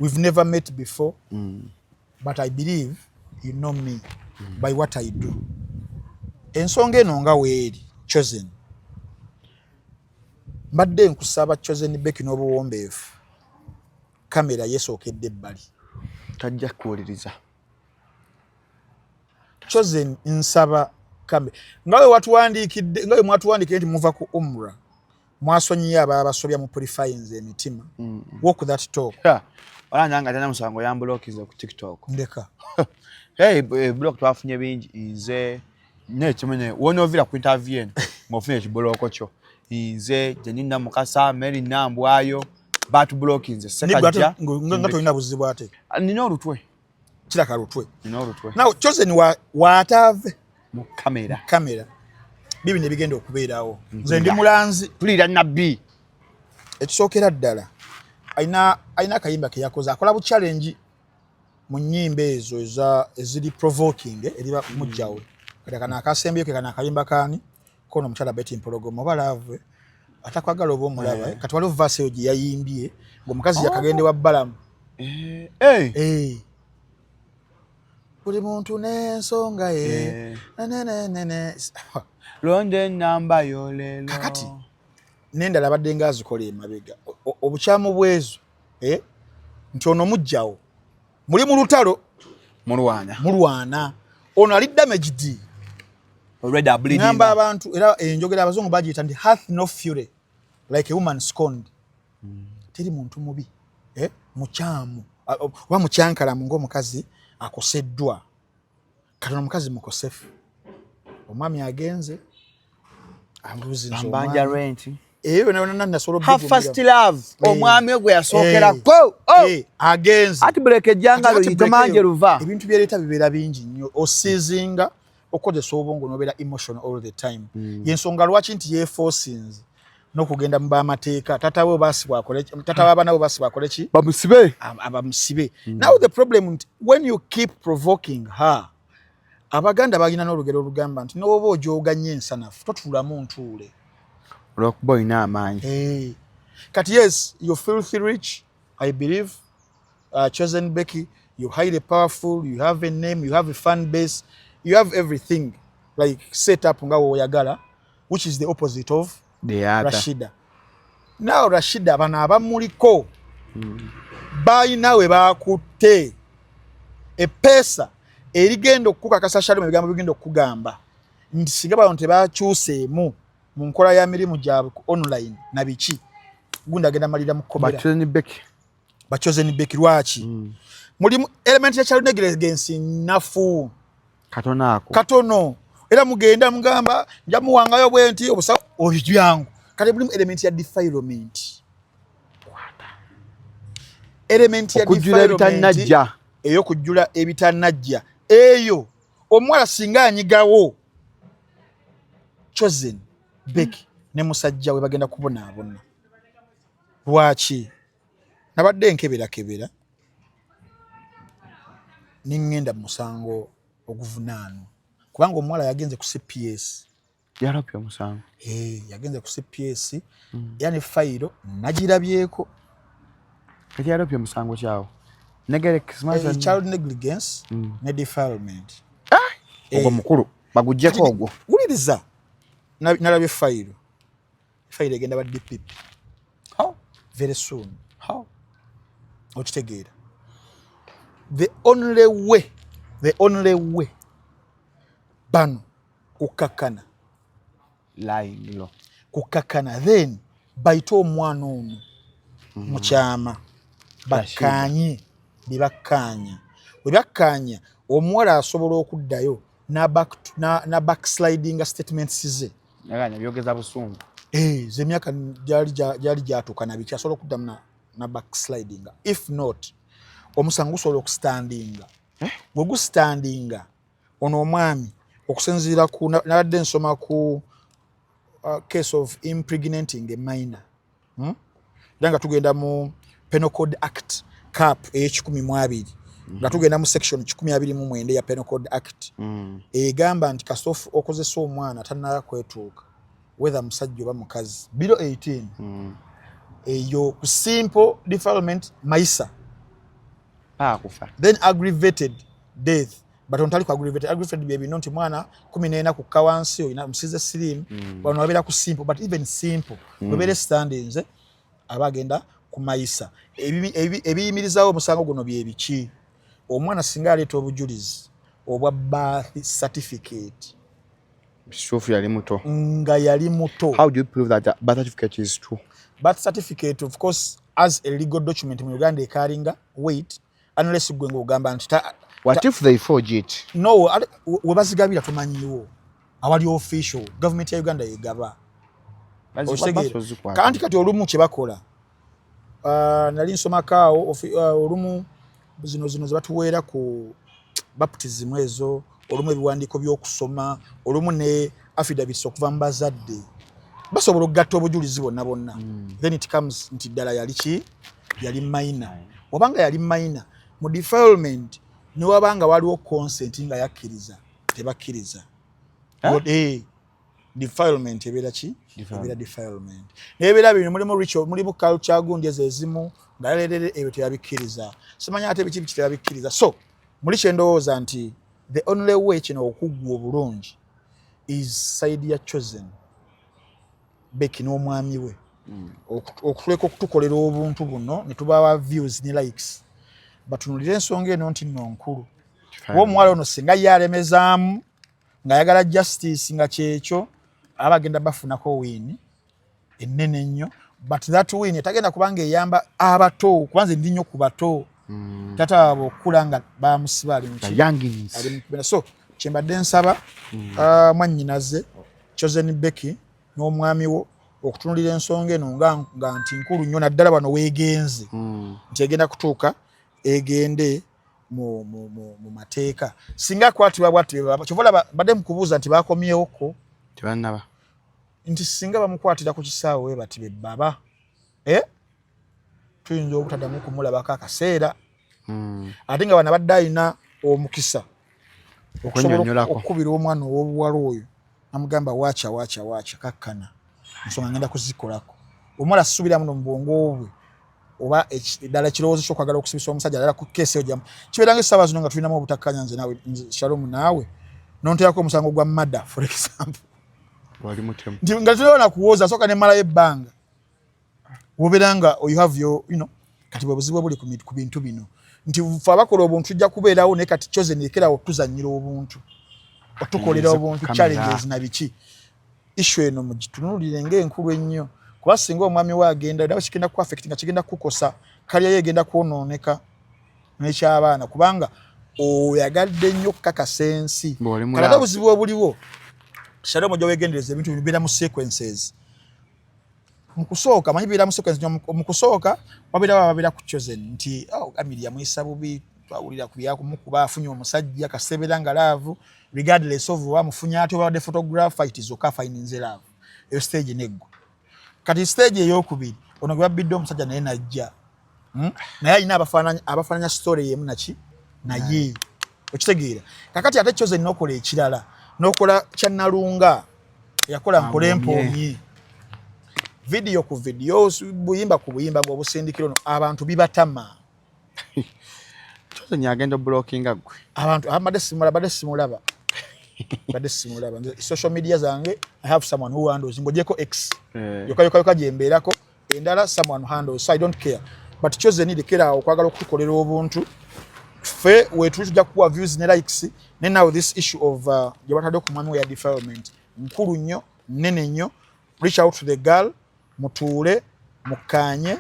We've never met before, but I believe you know me by what I do. Ensonga eno nga weeri, Chosen, mbadde nkusaba, Chosen Becky, n'obuwombeefu, kamera yeesookedde ebbali. Tajja kuwuliriza. Chosen, nsaba kamera, nga we watuwandiikidde, nga we mwatuwandiikidde nti muva ku umra, mwasonyiye ababasobya, mu purifyinze emitima, walk that talk. Wala nanga tana musango yambulokiza ku TikTok. Ndeka. Hey, block twafunye bingi. Nze nekimenye wonovira ku interview eno ng'ofunye ekiboloko kyo. Nze Janina Mukasa, Mary Nambwayo batubulokinze. Sekajja. Nga tolina buzibu ate? Nina olutwe. Kiraka lutwe. Nina olutwe. Now Chosen wa waataave mu kamera. Kamera bibi nebigenda okubeerawo, nze ndi mulanzi. Pulira nabbi. Ekisookera ddala, alina akayimba ke yakoze, akola bu challenge mu nnyimba ezo eziri provoking eri mujjawe. Kati kano akasembyeyo ke kano akayimba kaani kono omukyala Betty Mpologoma, oba love atakwagala oba omulaba. Kati waliwo verse eyo gye yayimbye ng'omukazi yakagende wa Balamu. Eh. Buli muntu n'ensonga ye. Nenenene. Londe enamba yo leero. Kakati nendala abadde nga azikola emabega. Obukyamu bwezo, eh? Nti ono mujjawo muli mu lutalo. Mulwana. Mulwana, ono ali damaged. Already bleeding. Ngamba abantu, era enjogera abazungu bagiyita nti "hath no fury like a woman scorned". Teri muntu mubi, eh? Mukyamu oba mukyankalamu ng'omukazi akoseddwa. Kati ono omukazi mukosefu, omwami agenze aluzinze. Ambanja rent. Eyo yonna yonna nasobola. Her first love, omwami we gwe yasookerako. Oh! Agenze. Ati buleke ejjanga Ati luyito manje break luva. Ebintu byereeta bibeera bingi nnyo, osizinga okukozesa obwongo nobeera emotional all the time. Yensonga lwaki nti yeeforcinze n'okugenda mu bamateeka, tata we basibwa akole, tata w'abaana we basibwa akole ki? Bamusibe. Abamusibe. Now the problem nti when you keep provoking her, Abaganda balina n'olugero olugamba nti n'oba ojooga nnyo ensanafu totuulamu ntuule. Olwokuba olina amaanyi. Hey. Kati yes, you're filthy rich, I believe. Chosen Becky, you're highly powerful, you have a name, you have a fan base, you have everything like set up nga woyagala, which is the opposite of the other. Rashida. Now Rashida, bano abamuliko balina we bakutte epeesa erigenda okukakasa Shalom, ebigambo bigenda okukugamba nti singa bano tebakyuseemu mu nkola ya mirimu gyabwe ku online na biki, gundi agenda malira mu kkomera. Ba Chosen Becky. Ba Chosen Becky, lwaki mulimu element ya child negligence nafu? Katono ako. Katono, era mugenda mugamba nja muwangayo bwe nti obusawo obyangu. Kati mulimu element ya defilement, element ya okujjula defilement ebitannajja. Ey'okujjula ebitannajja eyo, omuwala singa anyigawo Chosen Becky ne musajja we bagenda kubonaabona. Lwaki nabadde nkeberakebera niŋŋenda mu musango oguvunaanwa, kubanga omuwala yagenze ku CPS. Yalopye omusango. Eh, yagenze ku CPS era ne fayiro nagirabyeko. Kati yalopye omusango kyawo? Eh, child negligence ne defilement. Ogwo mukulu baguggyeko ogwo. Wuliriza, nalabye fayiro, fayiro egenda ba DPP How? very soon. How? Okitegeera, the only way, the only way bano kukakkana. Lying low. Kukakkana, then bayite omwana ono mu kyama, bakkaanye bye bakkaanya. Bwe bakkaanya, omuwala asobola okuddayo na backslidinga statements ze. Naganya byogeza busungu. Eh, ze emyaka gyali gyatuuka na biki, asobola okuddamu na backslidinga. If not, omusango gusobola okustandinga. Bwe gustandinga, ono omwami okusinziira ku nabadde nsoma ku case of impregnating a minor, Era nga tugenda mu Penal Code Act Cap ey'e 120 nga tugenda mu section 129 ya Penal Code Act, egamba nti kasita okozesa omwana tannaba kwetuuka, whether musajja oba mukazi, below 18, eyo ku simple defilement maisa. Paakufa. Then aggravated, death, but ontali ku aggravated. Aggravated bye bino nti mwana 14 kukka wansi olina musize sirimu. Wano wabeera ku simple, but even simple webeera standings, aba agenda ku mayisa. Ebiyimirizawo omusango guno bye biki? Omwana singa aleeta obujulizi obwa birth certificate. Kituufu yali muto. Nga yali muto. How do you prove that the birth certificate is true? Birth certificate, of course, as a legal document mu Uganda ecarryinga weight, unless gwe ng'ogamba nti What if they forge it? No, we bazigabira tumanyiwo awali official. Government ya Uganda yegaba. Ozikwata. Kanti kati olumu kye bakola, nali nsomako awo, olumu zino zebatuweera ku baptism ezo, olumu ebiwandiiko by'okusoma, olumu ne affidavits okuva mu bazadde, basobola okugatta obujulizi bwonna bwonna. Then it comes nti ddala yali ki? Yali minor. Wabanga yali minor, mu defilement newabanga waliwo consent nga yakkiriza, tebakkiriza. Huh? Eh, defilement ebeera ki? Defilement. Ebeera defilement. Nebeera bino mulimu ritual, mulimu culture gundi ezo ezimu nga lerere ebyo tebabikkiriza, simanya ate biki biki tebabikkiriza. So muli kyendowooza nti the only way kino okuggwa obulungi is side ya Chosen Becky n'omwami we okuleka okutukolera obuntu buno ne tubawa views ne likes, batunulire ensonga eno nti nno nkulu, kuba omuwala ono singa ye alemezaamu ng'ayagala justice nga kyekyo, aba agenda bafunako win ennene ennyo, but that win etagenda kubanga eyamba abato, kuba nze ndi nnyo ku bato. Tata waabwe okukula nga bamusiba ali muki? The youngins. Ali mu kubeera. So kyembadde nsaba, mwannyinaze Chosen Becky n'omwami wo okutunulira ensonga eno nga nti nkulu nnyo, naddala wano weegenze nti egenda kutuuka egende mu mateeka singa akwatibwa bwati. Kyova olaba mbadde mukubuuza nti bakomyewoko. Tebannaba. Nti singa bamukwatira ku kisaawe we bati be baba, eh? Tuyinza obutaddamu kumulabako akaseera. Ate nga bano abadde alina omukisa okusobola Okwennyonnyolako. okukubira omwana ow'obuwala oyo namugamba, "Waacha, waacha, waacha, kakkana, ensonga ngenda kuzikolako." Omuwala asubira muno mu bwongo bwe oba ddala ekirowoozo ky'okwagala okusibisa omusajja ddala ku case eyo jamu kibeera nga essaawa zino nga tulinamu obutakkanya nze naawe, nze Shalom naawe nonteerako omusango gwa murder, for example. Wali mutemu. Nti nga tulina kuwoza sooka nemalayo ebbanga wobeera nga you have your, kati bwe buzibu obuli ku bintu bino nti fe abakola obuntu tujja kubeerawo, naye kati Chosen lekerawo otuzannyira obuntu, otukolera Yes, obuntu, kamera. challenges na biki. Issue eno mugitunuulire ng'enkulu ennyo, kuba singa omwami we agenda nawe kigenda ku affect nga kigenda kukukosa career ye, egenda kwonooneka n'ekyabaana, kubanga oyagadde nnyo okukakasa ensi. Ng'oli mu Kale ate love. obuzibu obuliwo, Shalom, ojja wegendereza ebintu bibeera mu sequences. Mu kusooka manyi bibeera mu sequence. Mu kusooka wabeerawo ababeera ku Chosen nti, "Oh, Amiri yamuyisa bubi, twawulira ku byakumukuba, afunye omusajja." Kasebeera nga love, regardless of oba amufunye ate oba badde photographer, it is okay, finding love. Eyo stage neggwa. Kati stage eyokubiri, ono gwe babbidde omusajja naye najja, Naye alina abafaananya story yemu naki naye, okitegeera? Kakati ate Chosen nokola ekirala, nokola kyanalunga yakola nkole empoomye, video ku video, buyimba ku buyimba ng'obusindikiro no abantu bibatama. Chosen agenda blockinga gwe. Abantu abadde simulaba, badde simulaba, badde simulaba. Nze social media zange, I have someone who handles, ng'ogyeko X yoka yoka yoka gyembeerako, endala someone handles, so I don't care. But Chosen lekera awo okwagala okutukolera obuntu. Ffe wetuli tujja kukuwa views ne likes ne now this issue of gye batadde ku mwami we ya defilement nkulu nnyo, nnene nnyo. Reach out to the girl, mutuule mukkaanye,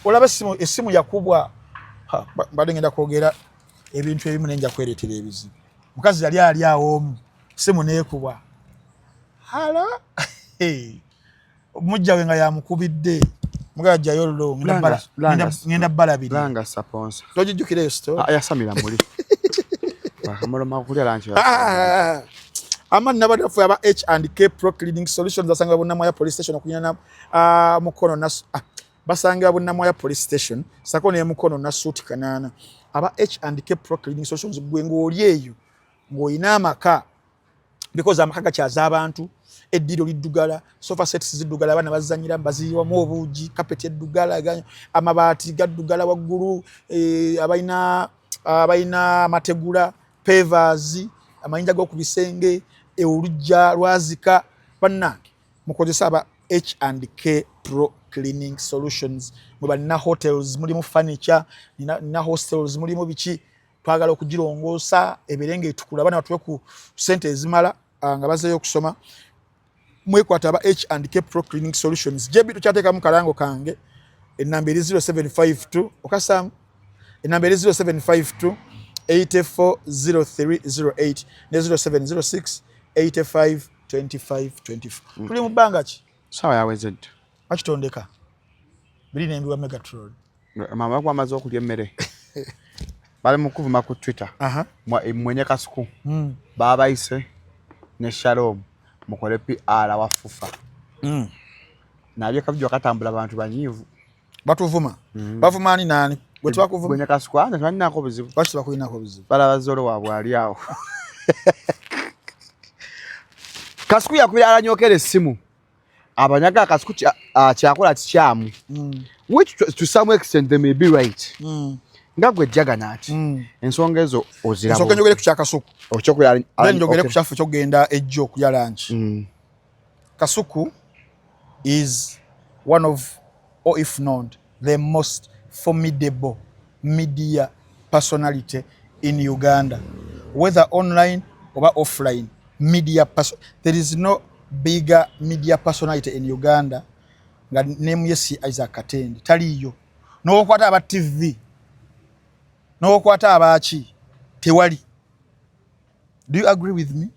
olaba essimu yakubwa. Ha, mbadde ngenda kwogera ebintu ebimu naye nja kwereetera ebizibu. Mukazi yali ali awo omu simu neekubwa, "Hello?" Mujja we nga yamukubidde, mugala jjayo lo ngenda balabiri. Langa sponsor. Togijjukira eyo story? Ah, yasamira muli bakamuloma kulya lunch. Ah, amaanyi nabadde aba H and K Pro Cleaning Solutions asanga Bunnamwaya Police Station okunyana mukono. Basangibwa Bunnamwaya Police Station sako n'emukono Nasuuti 8. Aba H and K Pro Cleaning Solutions, gwe ng'oli eyo ng'olina amaka, because amaka gakyaza abantu, eddiiro liddugala, sofa sets ziddugala, abaana bazanyira baziyiwamu obuugi, kapeti eddugala, amabaati gaddugala waggulu, abalina amategula, pavers, amayinja g'oku bisenge, olujja lwazika. Bannange, mukozesa aba H and K Pro Cleaning Solutions. Mwe balina hotels, mulimu furniture, nina hostels, mulimu biki, twagala okugirongoosa ebeere nga etukula, abaana batuwe ku sente ezimala nga bazeeyo okusoma. Mwekwata aba H and K Pro Cleaning Solutions. Jebi tukyateekamu kalango kange. Enamba eri 0752, okasaamu enamba eri 0752 840308 ne 0706 85 25 24. Tuli mu bbanga ki? Sawa yawezedde. Bakitondeka biri nembiwa Megatron. Mama gwamaze okulya emmere, bali mu kuvuma ku Twitter. Mwenye Kasuku babayise ne Shalom mukole PR wa FUFA. Nabye kavidio katambula, abantu banyiivu. Batuvuma. Bavuma ani nani? Gwe tubakuvuma? Mwenye Kasuku ane tebalinako buzibu. Lwaki tebakulinako buzibu? Balaba zolo waabwe ali awo. Kasuku yakubira alanyokera essimu, abanyaga Kasuku kyakola kikyamu, which to some extent they may be right. Nga gwe Juggernaut, ensonga ezo oziraba? Nsooka njogere ku kyakasuku. Okyokubira. Then njogere ku kyaffe kyokugenda ejjo okulya lunch. Kasuku is one of, or if not the most formidable media personality in Uganda, whether online or offline media person. There is no bigger media personality in Uganda nga name ye si Isaac Katende, taliyo. N'okwata aba TV, n'okwata abaki, tewali. Do you agree with me?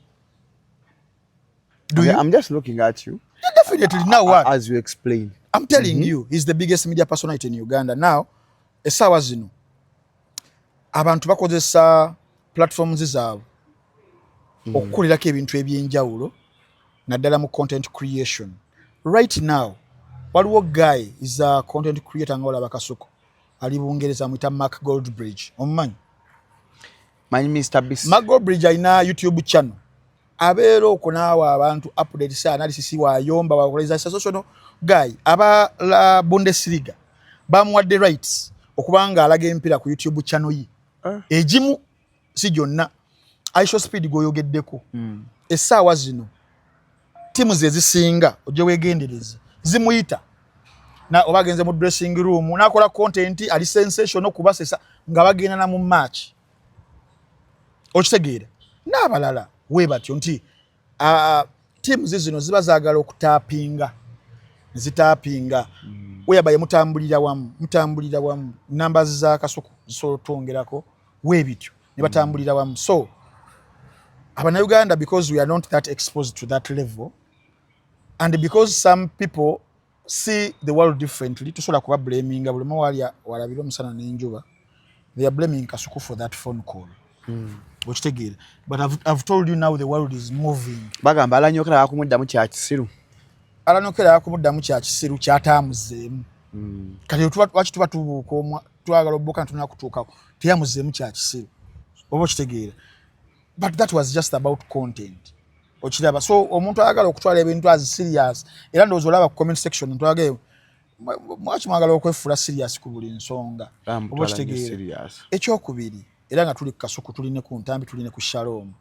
Do Okay, you? I'm just looking at you. Definitely. Now what? As you explain. I'm telling you, he's the biggest media personality in Uganda. Now, essaawa zino abantu bakozesa platforms zaabwe okukolerako ebintu ebyenjawulo, naddala mu content creation. Right now, waliwo guy is a content creator nga olaba Kasuku, ali Bungereza, amuyita Mark Goldbridge. Omumanyi? Manyi Mr Beast. Mark Goldbridge alina YouTube channel, abeera okwo naawe abantu updates, analysis, wayomba wakoleza social guy. Aba la Bundesliga bamuwadde rights okubanga alaga empiira ku YouTube channel ye. Egimu, si gyonna. IShowSpeed gwoyogeddeko, essaawa zino ttiimu ze ezisinga ojje weegendereze zimuyita na oba agenze mu dressing room nakola content ali sensation okubasesa nga bagenda na mu match. Okitegeera? N'abalala we batyo nti teams zino ziba zaagala okutapinga, zitapinga weyabaye mutambulira wamu, mutambulira wamu, namba za Kasuku zisobola otwongerako weebityo ne batambulira wamu. So Abannayuganda, because we are not that exposed to that level and because some people see the world differently, tusobola kuba blaminga. Buli omu wali walabira omusana n'enjuba, they are blaming Kasuku for that phone call. Okitegeera? But I've told you, now the world is moving. Bagamba alanyokera bakumuddamu kya kisiru. Alanokera akumuddamu kya kisiru kyataamuzeemu. Kati lwaki tuba tubuuka, twagala obuuka ntulina kutuukako, teyamuzeemu kya kisiru, oba okitegeera? But that was just about content, okiraba? So omuntu ayagala okutwala ebintu as serious, era ndowooza olaba ku comment section ntwage, mwaki mwagala okwefuula serious ku buli nsonga, oba okitegeera? Ekyokubiri, era nga tuli ku Kasuku, tuline ku Ntambi, tuline ku Shalom,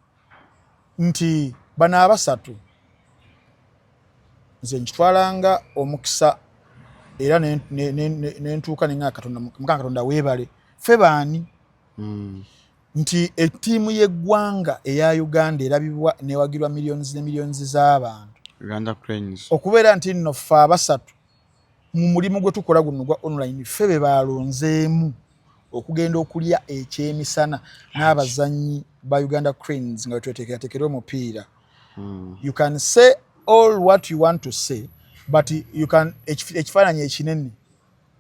nti bano abasatu nze nkitwalanga omukisa era nentuuka nenga Katonda, Mukama Katonda weebale, ffe baani nti ettiimu y'eggwanga eya Uganda erabibwa newagirwa millions ne millions z'abantu, okubeera nti nno ffe abasatu mu mulimu gwe tukola guno gwa online, ffe be balonzeemu okugenda okulya ekyemisana n'abazannyi ba Uganda Cranes nga wetweteekerateekera omupiira. You can say all what you want to say, but you can ekifaananyi ekinene,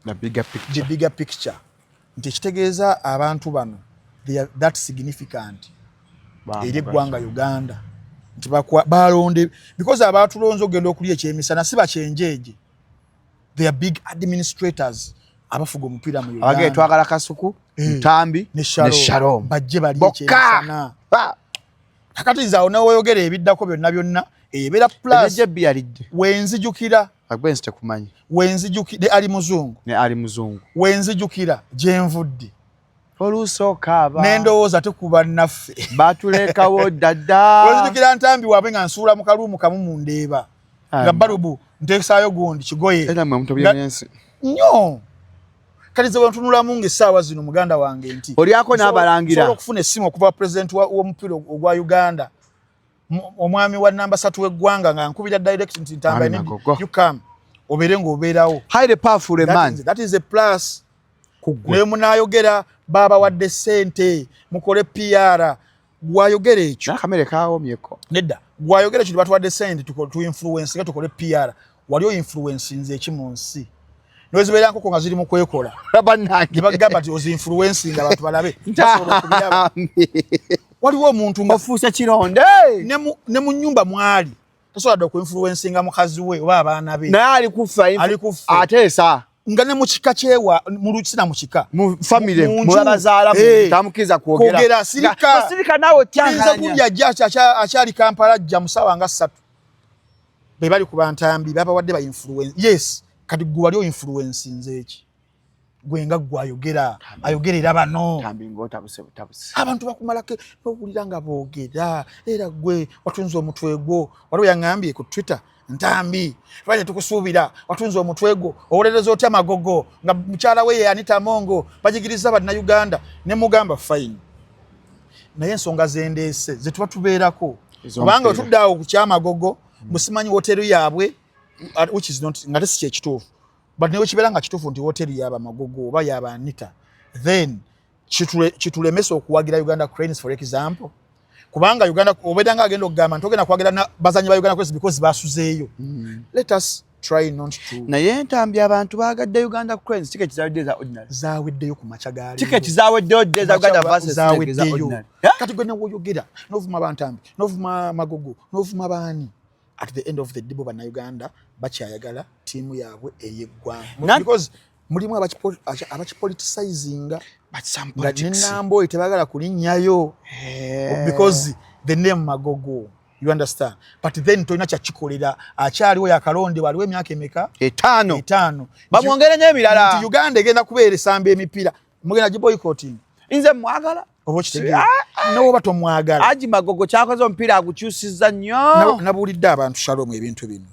the bigger picture, nti ekitegeeza abantu bano, they are that significant eri eggwanga Uganda nti balonde, because abatulonze okugenda okulya ekyemisana si bakyenjeeje. They are big administrators abafuga omupiira mu Uganda. Abage twagala Kasuku, Ntambi ne Shalom bajje bali ekyensana. Kakati nze awo newoyogera ebiddako byonna byonna ebeera plus wenzijukira agwensi tekumanyi wenzijukira Ali Muzungu ne Ali Muzungu wenzijukira gyenvudde oluusokaaba nendowooza tekuba naffe batulekawo dada wenzijukira Ntambi waabwe nga nsuula mu kaluumu kamu mu ndeeba nga balubu nteesaayo gundi kigoye nnyo. Kati ze bwentunulamu ng'essaawa zino muganda wange nti olyako n'abalangira nsobola okufuna essimu okuva pulezidenti w'omupiira ogwa Uganda, omwami wa namba 3 w'eggwanga, nga nkubira direct nti Ntambi, you come obeere ng'obeerawo. Highly powerful man. That is a plus. Naye munaayogera baabawadde ssente mukole PR, gwayogera ekyo akamere kaawomyeko nedda, gwayogera ekyo batuwadde ssente tu influence nga tukole PR. Wali o influence nze eki mu nsi newezibeera nkoko nga ziri mu kwekola bannange bagamba nti ozi influencing abantu balabe basobola okubiraba. Waliwo omuntu nga ofuuse kironde ne mu nnyumba mwali tasobola dda okuinfluencinga mukazi we oba abaana be, naye ali kufa ateesa nga ne mu kika kyewa mu lusina mu kika mu family mulabazaala tamukiza kwogera sirika sirika nawe tyankalanya gundi ajja akyali Kampala ajja musawa nga 3 be bali ku Bantambi babawadde ba influence. Yes, kati gwe wali o influence nze eki gwe nga gwe ayogera ayogerera bano abantu bakumalako n'owulira nga boogera era gwe watunze omutwe gwo. Waliwo yaŋŋambye ku Twitter, Ntambi lwaki tukusuubira watunze omutwe gwo, owolereza otya Magogo nga mukyala we ye Anita Mongo bajigiriza Bannayuganda. Ne mugamba fine, naye ensonga zendeese ze tuba tubeerako kubanga otudde awo ku kyamagogo musimanyi woteri yaabwe, which is not nga si kyekituufu, but newe kibeera nga kituufu nti woteri yaba Magogo oba yaba Anita, then kitulemesa okuwagira Uganda Cranes for example, kubanga Uganda obeera nga agenda okugamba nti ogenda kuwagira bazanyi ba Uganda Cranes because basuzeeyo. Let us try not to. Naye Ntambi abantu baagadde Uganda Cranes tiketi zawedde za ordinary zaweddeyo ku makya ga leero, tiketi zaweddeyo dde za Uganda versus zaweddeyo. Kati gwe newoyogera novuma Bantambi novuma Magogo novuma baani, at the end of the day bo Bannayuganda bakyayagala ttiimu yaabwe ey'eggwanga because mulimu abakipoliticizinga nga nenamboyi tebagala kulinnyayo because the name Magogo, you understand, but then tolina kyakikolera akyaliwo yakalondebwa aliwo emyaka emeka etaano bamwongere n'emirala nti Uganda egenda kubeera esamba emipiira mugenda giboycotting. Nze mwagala oba okitegeera noba tomwagala. Haji Magogo kyakoze omupiira agukyusizza nnyo. Nabuulidde abantu Shalom ebintu bino.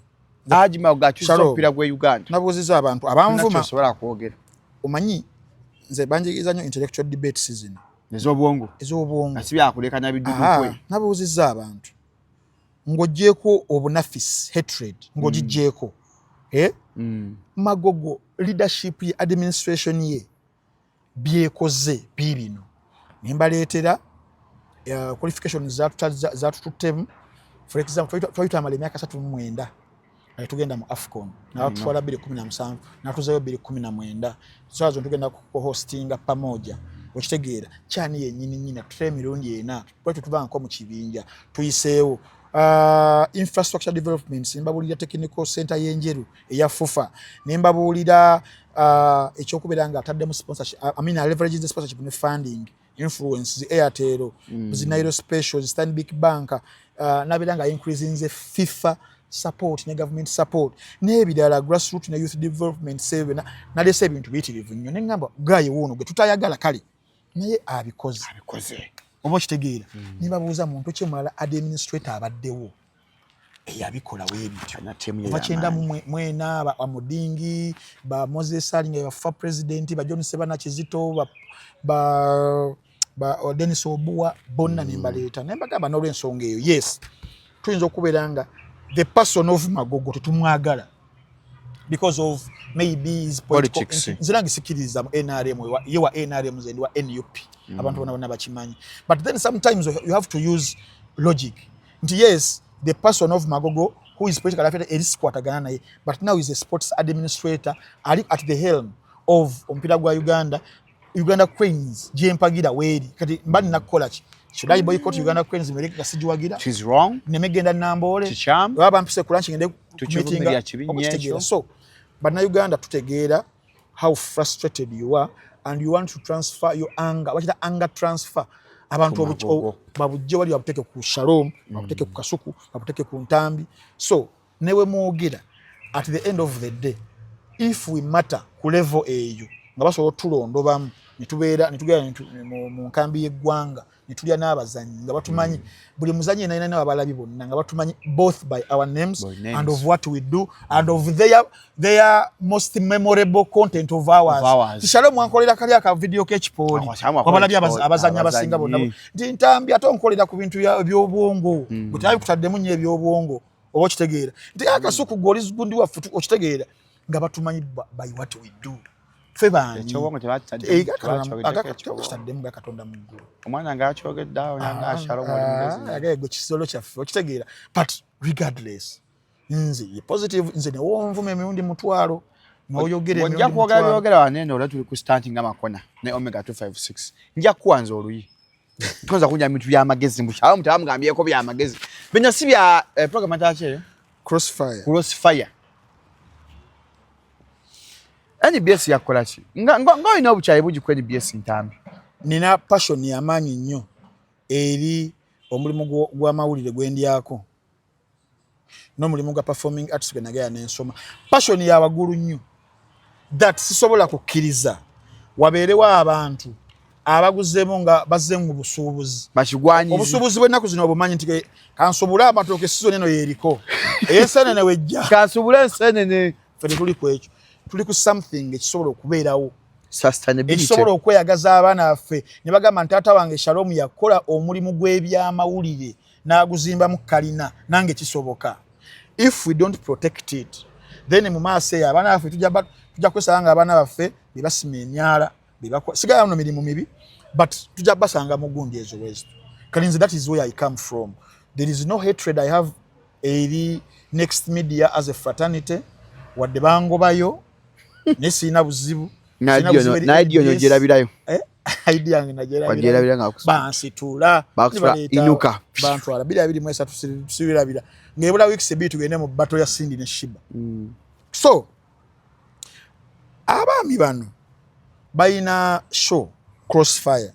Haji Magogo akyusizza omupiira gwe Uganda. Nabuuzizza abantu abanvuma. Sobola kwogera. Omanyi nze banjigiriza nnyo intellectual debates zino. Ez'obwongo. Ez'obwongo. Si byakulekanya bidudukwe. Nabuuzizza abantu ng'oggyeeko obunafisi hatred ng'ogiggyeko. Magogo leadership ye administration ye byekoze biibino. Nembaleetera qualification zatututtemu. For example, twali twamala emyaka 39 nga tugenda mu AFCON, natutwala 2017 natuzayo 2019, so zo tugenda kuhostinga pamoja. Okitegeera kyani yennyini nnyini tutera emirundi 4 twali tetubangako mu kibinja tuyiseewo. Infrastructure developments nembabuulira technical center y'Enjeru eya FUFA, nembabuulira ekyokubeera nga ataddemu sponsorship, I mean leverage the sponsorship ne funding influence zi Airtel, zi Nairo Specials, Stanbic Bank, nabeera nga increasing the FIFA support ne government support n'ebirala grassroots ne youth development save nalese ebintu biyitirivu nnyo. Neŋŋamba gaye wuuno gwe tutayagala kale naye abikoze oba okitegeera. Nebabuuza muntu ki mulala administrator abaddewo eyabikola weebityo kuva 94 ba Amudingi ba Moses Ali nga bafa president ba John Sebana Kizito ba Dennis Obua bonna nembaleeta nembagamba n'olwensonga eyo yes tuyinza okubeera nga the person of Magogo tetumwagala because of maybe his politics. Nze nange sikiriza mu NRM, ye wa NRM nze ndi wa NUP, abantu bonna bonna bakimanyi, but then sometimes you have to use logic nti yes the person of Magogo who is political affiliated eri sikwatagana naye, but now is a sports administrator ali at the helm of omupiira gwa Uganda, Uganda Cranes gyempagira weeri. Kati mba nina kukola ki? Should I boycott Uganda Cranes mmereke nga sigiwagira? She's wrong. Nemegenda Namboole. Kikyamu. Oba bampise ku lunch ngende Tukivumirira kibi nnyo ekyo. So Bannayuganda tutegeera how frustrated you are and you want to transfer your anger, bakita anger transfer. Abantu babujje wali babuteeke ku Shalom, babuteeke ku Kasuku, babuteeke ku Ntambi. So newe mwogera, at the end of the day, if we matter ku level eyo nga basobola otulondobamu netubeera netugenda mu nkambi y'eggwanga netulya n'abazanyi nga batumanyi, buli muzanyi yenna yenna abalabi bonna nga batumanyi both by our names, By names. and of what we do and of their most memorable content of ours. Of ours. Shalom wankolera kali aka video k'ekipooli. Awo, Shalom akola wabalabye ekipooli, abazanyi abasinga bonna abazanyi. Nti Ntambi ate onkolera ku bintu ebyobwongo, gwe tebabikutaddemu nnyo ebyobwongo, oba okitegeera nti Akasuku gwe oli gundi waffe, okitegeera nga batumanyi by what we do. Ffe baani? Ekyobwongo Eh, tebakitaddemu. Kitaddemu ga Katonda mu ggulu. Omwana nga akyogedde awo nanga Shalom oli mugezi. Agaye gwe kisolo kyaffe, okitegeera. But regardless, nze ye positive, nze newonvuma emirundi 1000, n'oyogera Bw'ojja emirundi kwogera 1000. Byogera wanene olwa tuli ku stanti nga Makona ne Omega 256, nja kuwanza oluyi toyinza kunja bintu byamagezi mbu Shalom tebamugambyeko byamagezi bino si bya program atakyeyo. Crossfire. Crossfire. NBS yakola ki nga olina obukyayi bungi ku NBS, Ntambi? Nina passion yamaanyi nnyo eri omulimu gw'amawulire gwendyako n'omulimu gwa performing arts gwe nagaya nensoma. Passion ya waggulu nnyo that sisobola kukkiriza wabeerewo abantu abaguzeemu nga bazze mu busuubuzi. Bakigwanyizi. Obusuubuzi bw'ennaku zino obumanyi nti kansobole amatooke, season eno yeeriko ey'ensenene wejja. Kansubule ensenene. Ffe tetuli ku ekyo, tuli ku something ekisobola okubeerawo, Sustainability. ekisobola okweyagaza abaana baffe ne bagamba nti taata wange Shalom yakola omulimu gw'ebyamawulire n'aguzimbamu kalina, nange kisoboka. If we don't protect it, then mu maaso eyo abaana baffe tujja kwesanga nga abaana baffe bebasima emyala, sigala no mirimu mibi, but tujja basanga mu gundi ezo west. Kati nze that is where I come from. There is no hatred I have eri Next Media as a fraternity, wadde bangobayo, naye sirina buzibu. Sirina buzibu eri Naye dyono NBS. gyerabirayo. Eh, ID yange nagyerabirayo. Wagyerabira nga Bansitula. Bakusitula, Nibaleeta- inuka. Bantwala 2023, sibirabira ng'ebula weeks 2 tugende mu battle ya Cindy ne Sheebah. So abaami bano balina show Crossfire,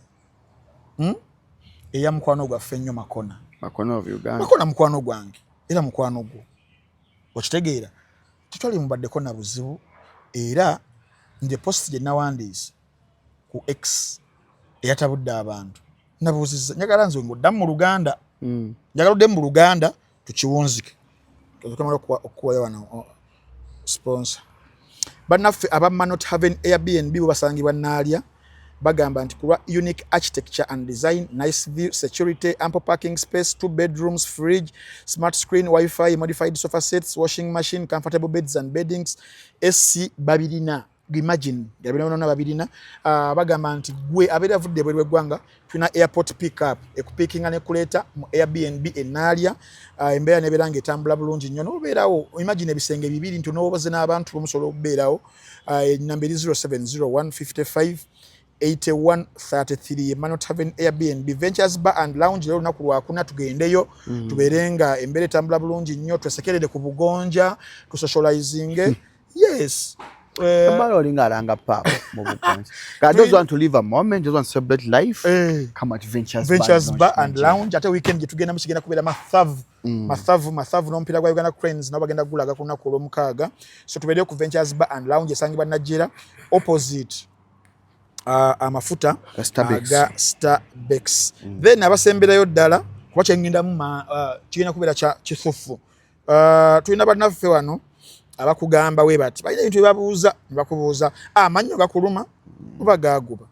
Eya mukwano gwaffe ennyo Makona. Makona of Uganda. Makona mukwano gwange era mukwano gwo, okitegeera. Tetwali mubaddeko na buzibu, era nje post gye nawandiise ku X eyatabudde abantu, nabuuzizza, njagala nze ng'oddamu mu Luganda. Njagala oddemu mu Luganda tukiwunzike. Tukamala okuwayo wano sponsor bannaffe aba Manot Haven Airbnb bwe basangibwa Naalya. Bagamba nti kulwa unique architecture and design, nice view, security, ample parking space, two bedrooms, fridge, smart screen, wifi, modified sofa sets, washing machine, comfortable beds and beddings, AC babirina. Imagine nga bino byonna babirina. Bagamba nti gwe abeera avudde ebweru w'eggwanga, tulina airport pickup ekupiikinga nekuleeta mu Airbnb enaalya. Embeera nebeera ng'etambula bulungi nnyo n'obeerawo. Imagine ebisenge bibiri nti onoobaze n'abantu bomusobola okubeerawo. Enamba eri 0701 55 8133, Manot Haven Airbnb. Ventures Bar and Lounge, leero olunaku lwakuna, tugendeyo tubeere nga embeera etambula bulungi nnyo, twesekerere ku bugonja, tusocializinge, yes. Ebala olinga alanga pub mu bugonja. God, those want to live a moment, those want to celebrate life. Come at Ventures, Ventures Bar Bar and Nigeria. Lounge. Ate weekend gye tugendamu kigenda kubeera mathavu, mathavu, mathavu n'omupiira gwa Uganda Cranes nabo bagenda gulaga ku lunaku olwomukaaga. So tubeereyo ku Ventures Bar and Lounge esangibwa Najjera, opposite amafuta Starbex. Aga Starbex. Then abasemberayo ddala, kuba kyengendamu kigenda kubeera kya kisufu. Tulina bannaffe wano abakugamba we bati balina ebintu byebabuuza ne bakubuuza, amannyo gakuluma oba gaaguba,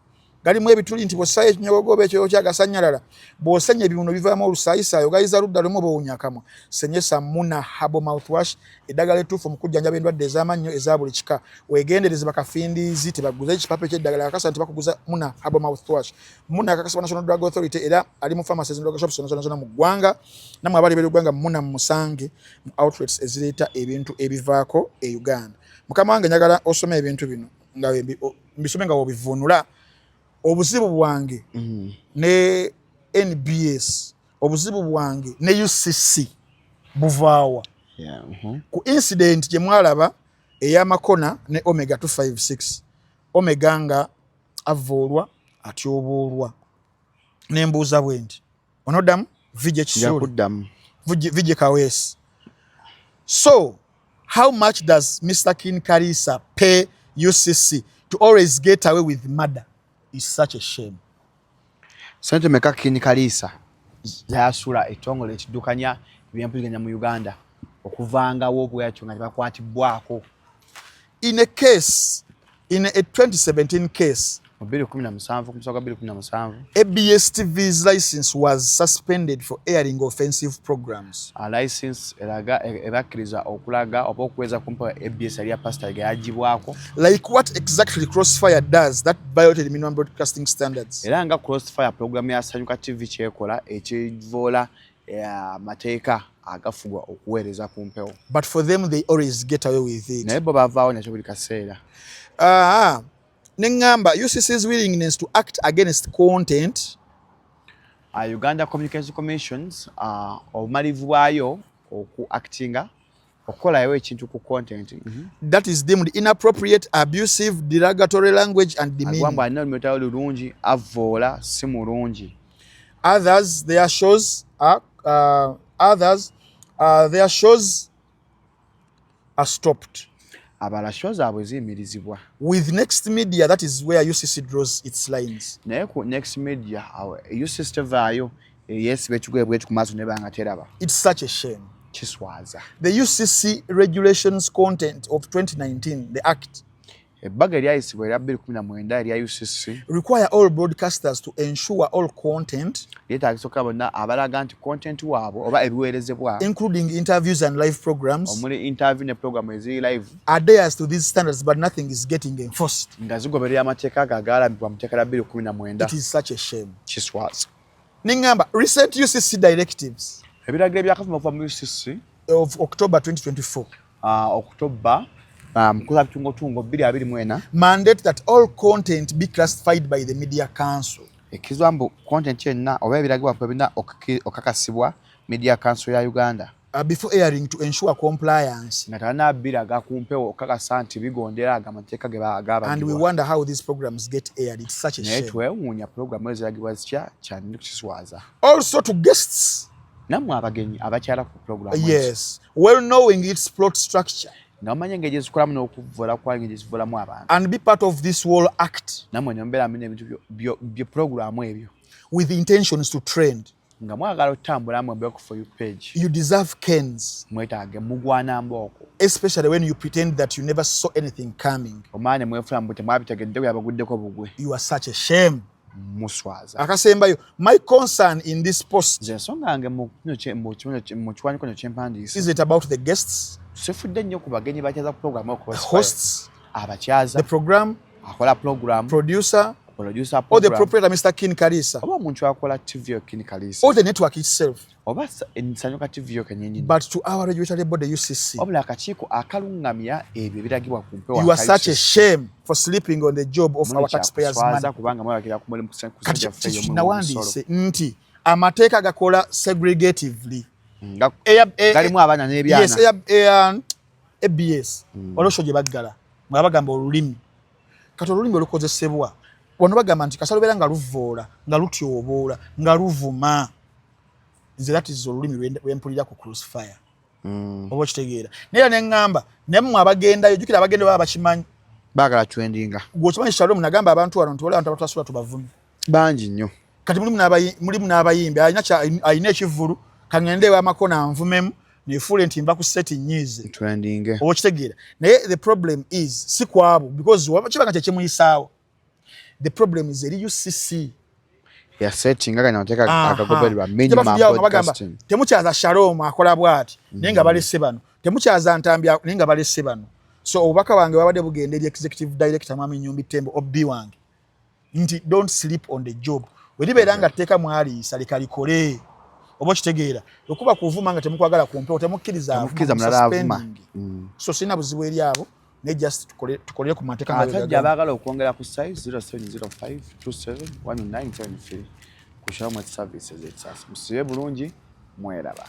galimu ebituli, nti bw'ossayo ekinyogogoba ekyoyo kyagasannyalala, bw'osenya ebibuno bivaamu olusayisaayi, ogayiza ludda lumu oba owunya akamwa. Senyesa Muna Herbal Mouthwash, eddagala ettuufu mu kujjanjaba endwadde ez'amannyo eza buli kika. Weegendereze bakafindiizi tebaguza ekipapa eky'eddagala, kakasa nti bakuguza Muna Herbal Mouthwash. Muna akakasibwa National Drug Authority era ali mu pharmacies and drug shops zonna zonna mu ggwanga. Nammwe abali ebweru ggwanga, Muna musange mu outlets ezireeta ebintu ebivaako e Uganda. Mukama wange, njagala osome ebintu bino nga mbisome nga wobivuunula. Obuzibu bwange ne NBS, obuzibu bwange ne UCC buvaawa? Ku incident gye mwalaba. Eyamakona ne Omega 256, Omega nga avvoolwa, atyoboolwa. Nembuuza bwe nti, onoddamu VJ Kisuule? Kuddamu. VJ Kaweesi. So how much does Mr Kin Karisa pay UCC to always get away with murder? Is such a shame. Sente meka Kin Kalisa zayasula ekitongole ekiddukanya ebyempuliziganya mu Uganda okuvangawo bwekyo nga tebakwatibwako? In a case, in a 2017 case, Mu 2017, ku musa gwa 2017, ABS TV's license was suspended for airing offensive programs. A license eraga ebakkiriza okulaga oba okuweza kumpa ABS yali ya pasita ga yagibwako. Like what exactly Crossfire does that violated minimum broadcasting standards. Era nga Crossfire, program ya Sanyuka TV, kyekola ekivoola amateeka agafugwa okuweereza ku mpewo. But for them, they always get away with it. Naye bo bavaawo nakyo buli kaseera. Ah, neŋŋamba UCC's willingness to act against content Uganda Communication Commissions, obumalivu bwayo oku actinga, okukolayo ekintu ku content. That is deemed inappropriate, abusive, derogatory language and demeaning. Agamba alina olulimi olutali lulungi, avvoola, si mulungi. Others, their shows are others, their shows are stopped. Abalala show zaabwe ziyimirizibwa. With Next Media, that is where UCC draws its lines. Naye ku Next Media awo UCC tevaayo, yeesiba ekigoye bweki ku maaso neba nga teraba. It's such a shame. Kiswaza. The UCC regulations content of 2019, the act, Ebbaga eryayisibwa erya 2019 erya UCC require all broadcasters to ensure all content, lyetaagisa okuba bonna abalaga nti content waabwe oba ebiweerezebwa, including interviews and live programs, omuli interview ne program eziri live, adheres to these standards, but nothing is getting enforced. Nga zigoberera amateeka ago agaalambibwa mu tteeka lya 2019. It is such a shame. Kiswaza. Ningamba recent UCC directives Ebiragiro ebyakafuma okuva mu UCC of October 2024 Okutoba mukuza bitungotungo 2024 mandate that all content be classified by the Media Council Ekkizwa mbu content yenna oba ebiragibwa birina okakasibwa Media Council ya Uganda before airing to ensure compliance. Nga tanabiraga ku mpewo okakasa nti bigondera ago amateeka ge And we agabagibwa. wonder how these programs get aired. It's such a Naye shame. twewuunya puroguramu ezo ziragibwa zitya, kyandi kiswaza. Also to guests, Nammwe abagenyi abakyala ku puroguramu ezo, yes, well knowing its plot structure nga mumanyi engeri gyezikolamu n'okuvvoola kwayo, engeri gyezivvoolamu abantu, and be part of this whole act nammwe ne mubeeramu n'ebintu bye puroguramu ebyo with intentions to trend, nga mwagala otutambulamu embeera ku For You page, you deserve canes, mwetaage mugwana mbooko, especially when you pretend that you never saw anything coming. Omwana ne mwefula mbu temwabitegedde bwe yabaguddeko bugwe. You are such a shame. Muswaza. Akasembayo, my concern in this post Nze ensonga yange mu kiwandiiko kino kyempandiise isn't about the guests, sifudde nnyo ku bagenyi bakyaza ku puroguramu, hosts, abakyaza, the program, akola puroguramu, producer, producer or the program, proprietor, Mr. Kin Karisa, oba omuntu akola TV yo Kin Kalisa, or the network itself, oba Sanyuka TV yo kennyini, but to our regulatory body, UCC. Wabula akakiiko akaluŋŋamya ebyo ebiragibwa ku mpewo, You are such a shame for sleeping on the job of our taxpayers' money. Kubanga mwebakira ku mulimu ku Kati ssente yaffe ey'omuwi w'omusolo. nawandiise nti amateeka gakola segregatively. Galimu abaana n'ebyana. Yes, ABS waliwo show gye baggala nga bagamba olulimi. Kati olulimi olukozesebwa wano bagamba nti kasita lubeera nga luvoola, nga lutyoboola, nga luvuma. Nze that is olulimi lwempulira ku Crossfire, oba okitegeera? Naye era neŋŋamba naye mmwe abagendayo, jjukira abagenda baba bakimanyi. Baagala trendinga. Gweokimanyi, Shalom, nagamba abantu wano nti waliwo abantu abatasula tubavume. Bangi nnyo. Kati mulimu n'abayimbi alina ekivvulu, kaŋŋende ewamakona nvumemu nefuule nti nva ku set nyiize. Trendinge. Oba okitegeera? Naye the problem is si kwabo, because kiba nga kyekimuyisaawo. The problem is eri UCC. Yasettinga gano amateeka agagobererwa, minimum Tebafuddeawo nga bagamba broadcasting. Temukyaza Shalom akola bw'ati, naye nga balese bano, temukyaza Ntambi naye nga balese bano. So obubaka bwange bwabadde bugenda eri executive director, Mwami Nyumbi Tembo, obbi wange, nti don't sleep on the job. Weribeera nga tteeka mwaliisa, leka likole. Oba okitegeera? Okuba kuvuma nga temukwagala ku mpewo, temukkiriza avuma, Temukkiriza mulala avuma. Suspending. So sirina buzibu eri abo, naye just tukolere ku mateeka nga bwe Abasajja gagamba. abaagala okwongera ku size, 0705 271973 ku Shalom Services. Ekisasi musibe bulungi, mweraba.